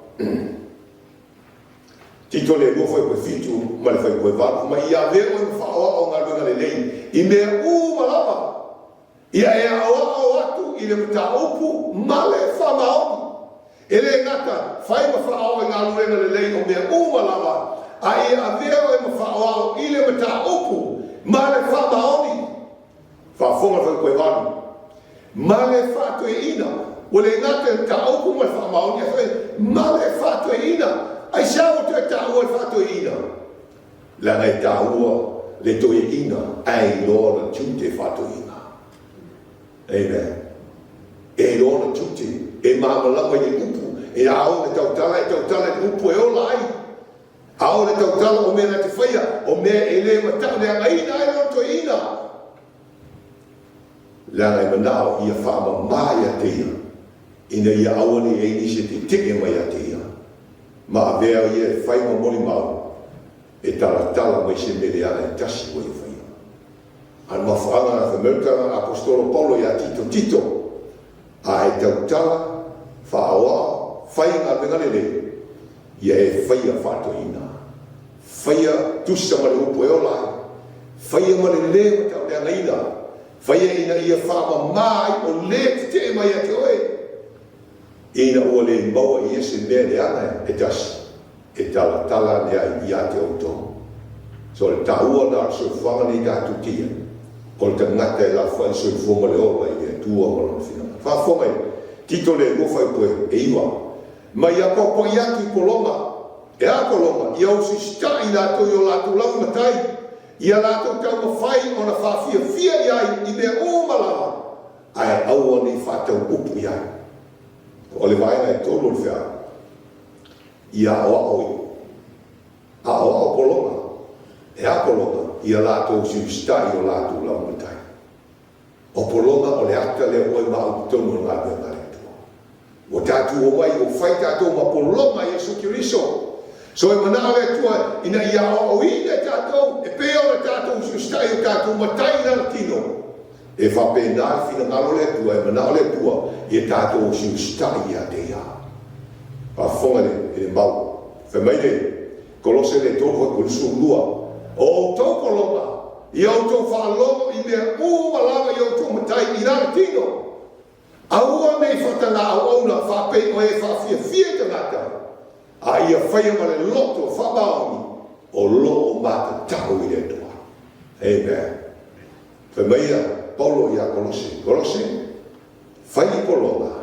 Tito le lua fuaiupu e fitu ma le fuaiupu e valu, ma ia avea oe ma faaoao galuega lelei i mea uma lava, ia e aoao atu i le mataupu ma le faamaoni. E le gata, fai ma faaoao i galuega lelei o mea uma lava, a ia avea oe ma faaoao i le mataupu ma le faamaoni. Faafofoga le fuaiupu e valu. Ma le faatoeaina, ua le gata i le mataupu ma le faamaoni, ae ma le faatoeaina. Aisea ua toe taua le faatoeaina? Leaga e taua le toeaina ae iloa ona tiute faatoeaina. Amen. E iloa ona tiute, e malamalama i le upu, e ao le tautala, e tautala i le upu e ola ai. A o le tautala o mea na te faia, o mea e le matauleagaina ai lona toeaina. Leaga e manao ia faamama ia te ia, ina ia aua ne i ai nisi e tetee mai ia te ia, ma avea ia e fai ma molimau e talatala mai se mea leaga e tasi ua ia faia. A o le mafuaaga na fai mai le tala a l'Aposetolo Paulo ia Tito, Tito, a e tautala, faaoao, fai galuega lelei, ia e faia faatoeaina. Faia tusa ma le upu e ola ai. Faia ma le lē matauleagaina. Faia ina ia faamamā ai o lē tetee mai ia te oe. Ina ua le maua i ia se mea leaga e tasi, e talatala ane ai ia te outou. So o le taua lena o le soifuaga nei tatou te i ai, o le tagata e lafoai le soifua ma le ola i le Atua ma Lona finagalo. Faafofoga i Tito le lua fuaiupu e iva, Ma ia poapoai atu i pologa, e a pologa, ia usisitaʻi latou i o latou lava matai, ia latou taumafai ona faafiafia i ai i mea uma lava, ae aua ne i faatau upu i ai. O le vaega e tolu o le feau, ia aoao i aoao pologa, e a pologa, ia latou usiusitaʻi i o latou lava matai. O pologa o le ata lea ua i ma au totonu o le galuega a le Atua. Ua tatou omai ua fai tatou ma pologa a Iesu Keriso. So e manao le Atua ina ia aoaoina i tatou e pei ona tatou usiusitai o tatou matai i lana tino. E faapena le finagalo o le Atua, e manao le Atua ia tatou usiusitai ia te Ia. Faafofoga i le mau. Fai mai le Kolose le 3:22, O outou pologa, ia outou faalogo i mea uma lava i outou matai i lana tino. Aua ne i faatagā auauna faapei o e faafiafia i tagata, a ia faia ma le loto faamaoni o lo o matatau i le Atua. Amen. Fai mai ia Paulo iā Kolose, Kolose, fai i pologa,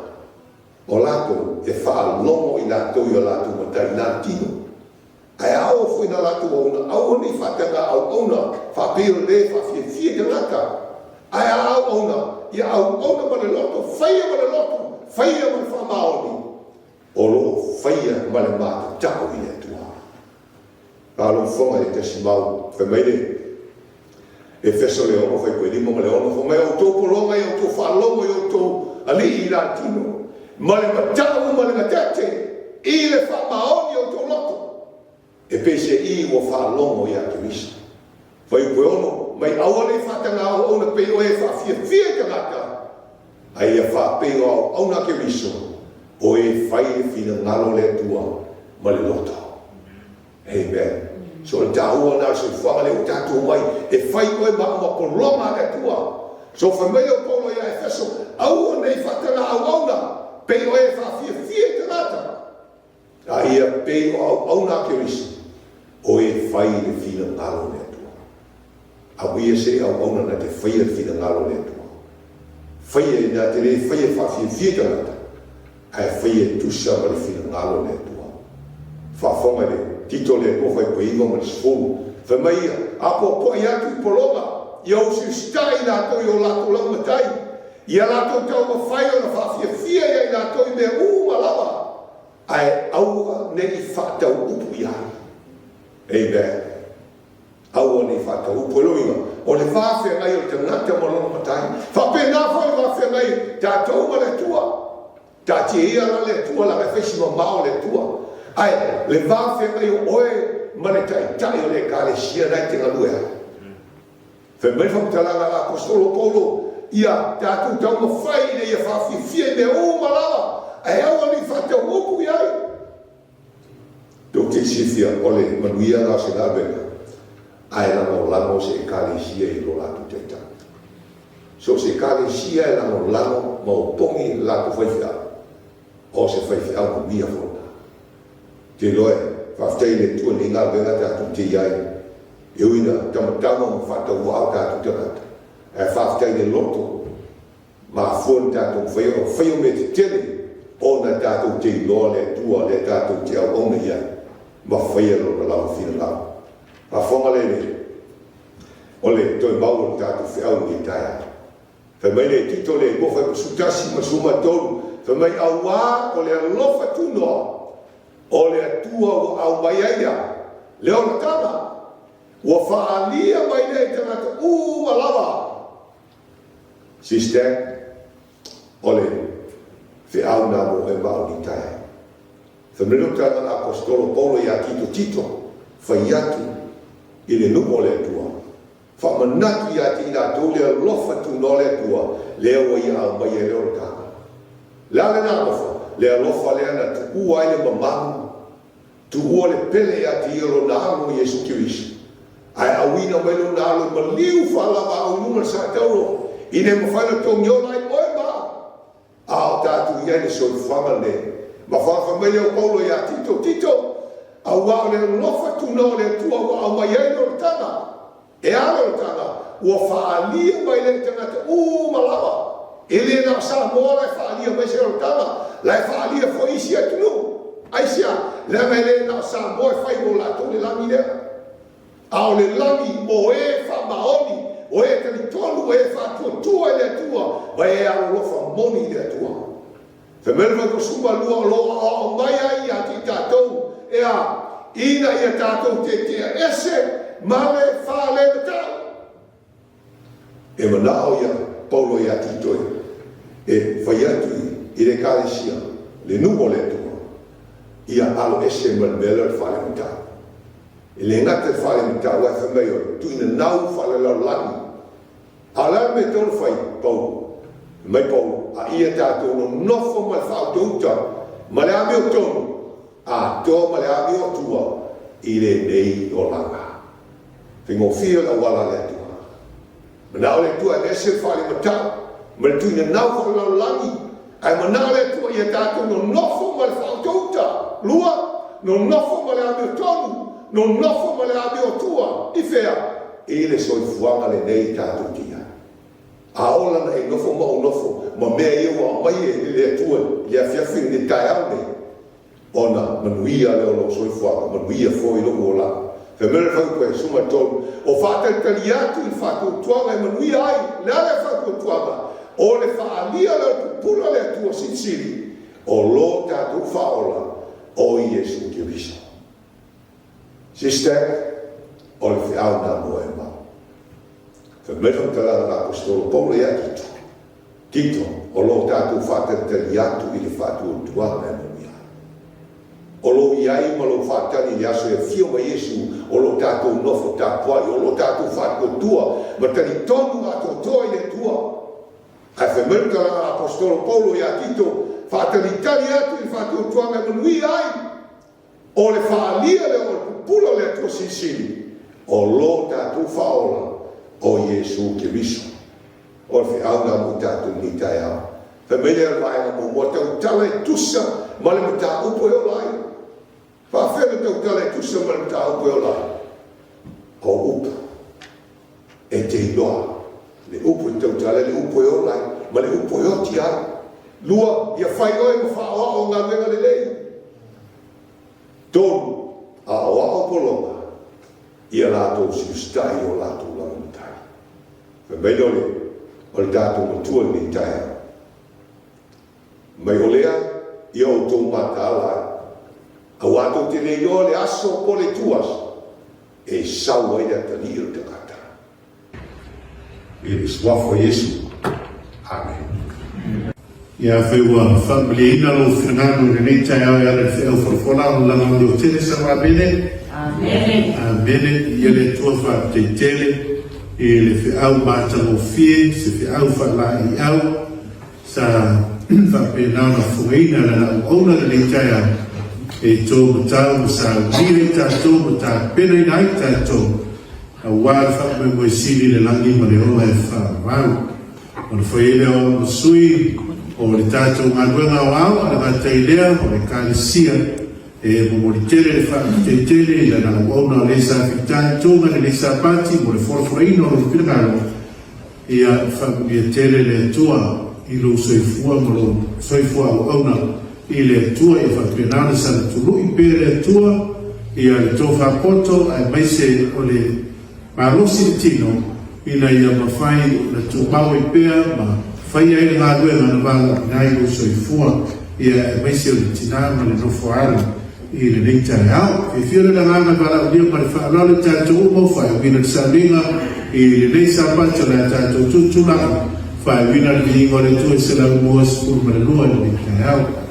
o latou e faalogo i latou i o latou matai i lana tino, Ae a oo foi na latou auauna, aua ne i faataga auauna faapei o le faafiafia i tagata. Ae a auauna, ia auauna ma le loto, faia ma le loto, faia ma le faamaoni, o lo o faia ma le matatao i le Atua. A lou fofoga i le tasi mau, fai mai le Efeso le 6 fuaiupu e 5 ma le 6, fai mai, Outou pologa ia outou faalogo i outou alii i la tino, ma le matau ma le gatete i le faamaoni o outou loto, e pei se i ua faalogo ia Keriso. Fuaiupu e 6, mai aua ne i faataga auauna pei o e faafiafia i tagata, a ia faapei o auauna a Keriso, o e fai le finagalo o le Atua ma le loto. Amen. So o le taua lena o le soifuaga lea ua tatou omai e fai oe ma au pologa a le Atua. So fai mai o Paulo ia Efeso, aua ne i faataga auauna, pei o e faafiafia i tagata, a ia pei o auauna a Keriso, o e fai le finagalo o le Atua. Aua ia se auauna na te faia le finagalo o le Atua. Faia i na te le faia faafiafia i tagata, ae faia e tusa ma le finagalo o le Atua. Faafofoga i le Tito le Atua fuaiupu e 9 ma le 10, fai mai ia, Apoapoai atu i pologa, ia usiusitai i latou i o latou lava matai, ia latou taumafai ona faafiafia ia i latou i mea uma lava, ae aua ne i faatau upu i ai. Amen. Aua ne i faataupu. O le uiga, o le va feagai o le tagata ma lona matai. Faapena foi le va feagai tatou ma le Atua. Taatia ia la le Atua leaga e fai si mamao le Atua. Ae le va feagai o oe ma le Taitai o le Ekalesia na e te galue ai. Fai mai le faamatalaga a l'Aposetolo Paulo, Ia tatou taumafai ina ia faafiafia i mea uma lava, ae aua ne i faatauupu i ai. Tou te silafia o le manuia lena o se galuega, ae lagolago se Ekalesia i lo latou taitai. So o se Ekalesia e lagolago ma opogi le latou faifeau, o se faifeau manuia foi lena. Ou te iloa e faafetai i le Atua i lenei galuega tatou te i ai, e ui ina tamatama ma faatauvaa o tatou tagata, ae faafetai i le loto Mafua na tatou faia o faia mea tetele ona tatou te iloa le Atua lea tatou te auauna i ai ma faia Lona lava finagalo. Faafofoga lele, o le toe mau o le tatou feau i lenei taeao. Fai mai le Tito le gofa i 11 ma 13, fai mai, Auā o le alofa tunoa o le Atua ua aumai ai ia le olataga, ua faaalia mai lea i tagata uma lava. Sister, o le feau na mo oe ma au nei taeao. Fai mai le tala a le Aposetolo Paulo iā Tito, Tito, fai atu i le nuu o le Atua, faamanatu iā te i latou le alofa tunoa le Atua, lea ua ia aumai ai le olataga. Le a lena alofa? Le alofa lea na tuua ai le mamalu, tuua le pele iā te ia lona Alo Iesu Keriso, ae auina mai lona Alo i maliu faalavaau i luga le satauro, ina ia mafai ona togiola ai oe ma au. A o tatou i ai le soifuaga lenei. Ma faafa mai lea o Paulo iā Tito, Tito, auā o le alofa tunoa o le Atua ua aumai ai le olataga, e a le olataga? Ua faaalia mai lea i tagata uma lava. E le na o Samoa la e faaalia mai se olataga, la e faaalia foi isi atunuu. Aisea? Leaga e le na o Samoa e fai mo latou le lagi lea. A o le lagi mo e faamaoni, o e talitonu, o e faatuatua i le Atua, ma e alolofa moni i le Atua. Fai mai le Vaipasuma lua o lo o aoao mai ai ia te i tatou, e a, ina ia tatou tetea ese ma le faalematau. E manao ia Paulo ia Tito e fai atu i le Ekalesia, le nuu o le Atua, ia alo ese ma le mea lea o le faalematau. E le gata i le faalematau ae fai mai o le tuuinanau faalelalolagi. A o le a le mea e tatau ona fai, Paulo? Fai mai Paulo, A ia tatou nonofo ma le faautauta ma le amiotonu atoa ma le amioatua i lenei olaga. Faigofie le auala a le Atua. Manao le Atua e aveese le faalematau ma le tuuinanau faalelalolagi, ae manao le Atua ia tatou nonofo ma le faautauta. Lua, nonofo ma le amiotonu, nonofo ma le amioatua. I fea? I le soifuaga lenei tatou te i ai. A ola na e nofo ma ou nofo ma mea ia ua aumai e le Atua i le afiafi lenei taeao nei, Ona manuia lea o lou soifuaga, manuia foi lou olaga. Fai mai le fautua e suma tolu, o faatalitali atu i le faatuatuaga e manuia ai. Le a lea faatuatuaga? O le faaalia lea o le pupula le Atua Silisili o lo tatou Faaola, o Iesu Keriso. Sister, o le feau na mo e mau. Fai mai le faamatalaga a le Aposetolo Paulo ia Tito, Tito, o lo o tatou faatalitali atu i le faatuatuaga e manuia ai. O lou i ai ma lou faatali i le aso e afio mai Iesu, o lo o tatou nofo tapuai, o lo o tatou faatuatua ma talitonu atoatoa i le Atua. Ae fai mai le talaga a Aposetolo Paulo ia Tito, faatalitali atu i le faatuatuaga e manuia ai. O le faaalia lea o le pupula o le Atua Silisili, o lo tatou Faaola, o Iesu Keriso. O le feau lena mo i tatou i lenei taeao. Fai mai lea o le vaega muamua, tautala e tusa ma le mataupu e ola ai. Faafefea le tautala e tusa ma le mataupu e ola ai? O upu e te iloa. Le upu e tautala ai, le upu e ola ai, ma le upu e oti ai. Lua, ia fai oe ma faaoao o galuega lelei. Tolu, aoao pologa ia latou siusitai i o latou lava matai. Fai mai lea o le, o le tatou Matua i lenei taeao. Mai o lea, ia outou mataala ai, auā tou te le iloa le aso po o le ituaso e sau ai le atalii o le tagata. I le Suafa o Iesu. Amene. Ia afai ua faamalieina lou finagalo i lenei taeao e ala i le feau folafola o le lagolago tele sau Amene. Amene. Amene. Ia le Atua faafetai tele i le feau matagofie, se feau faalaeiau sa faapena ona fofogaina e lana auauna lenei taeao e tou matau ma saunia ai tatou ma tapenaina ai tatou aua le faamoemoe sili i le lagi ma le ola e faavavau. Ona fai ai lea o au ma sui o le tatou galuega aoao a le gata i lea o le Ekalesia e momoli tele le faafetai tele i lana auauna o lē sa fitaituga i lenei Sapati mo le folafolaina o lou finagalo ia faamanuia tele le Atua i lou soifua ma lou soifua auauna i le Atua ia faapena ona saga tului pea le Atua. Ia le tofa poto aemaise o le malosi i le tino ina ia mafai ona tumau ai pea ma faia ai le galuega na valaauina ai lou soifua, ia aemaise o le tina ma le nofo alo i lenei taeao. Fiafia le lagaga valaaulia ma le faaaloalo i tatou uma ua faaiuina le sauniga i lenei Sapati o le a tatou tutulai faaiuina le viiga o le Atua i 122 i lenei taeao.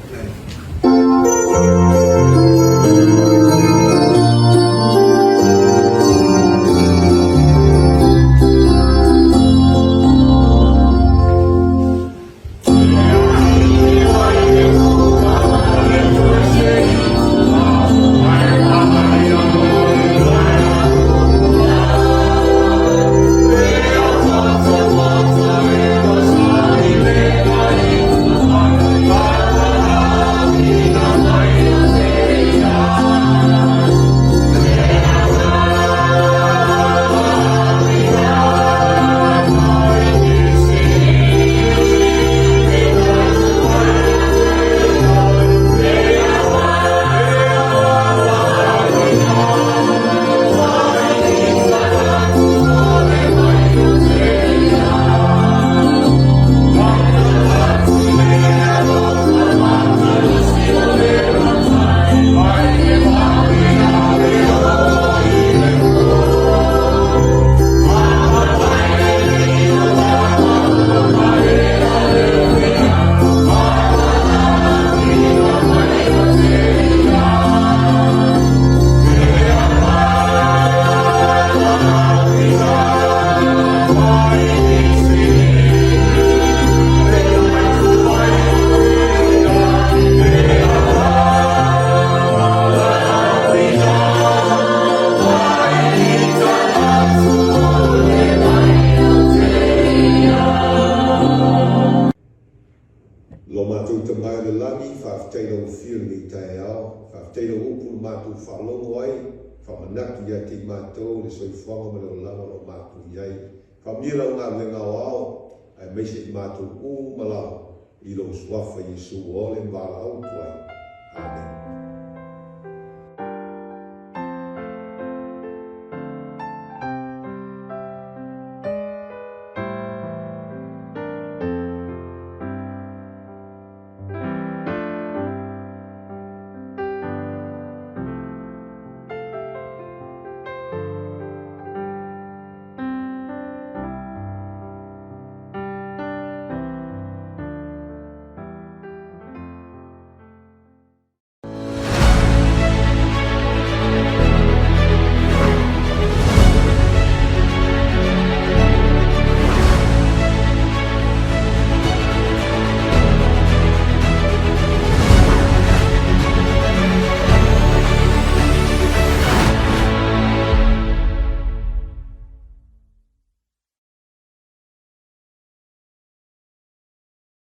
Lo matou Tama i le Lagi, faafetai i lau Afio i lenei taeao, faafetai i lau upu na matou faalogo ai, faamanatu ia te i matou le soifuaga ma le olaga o lo o matou i ai. Faamanuia lau galuega aoao, aemaise i matou uma lava, i lou Suafa Iesu ua ole ma valaau atu ai. Amene.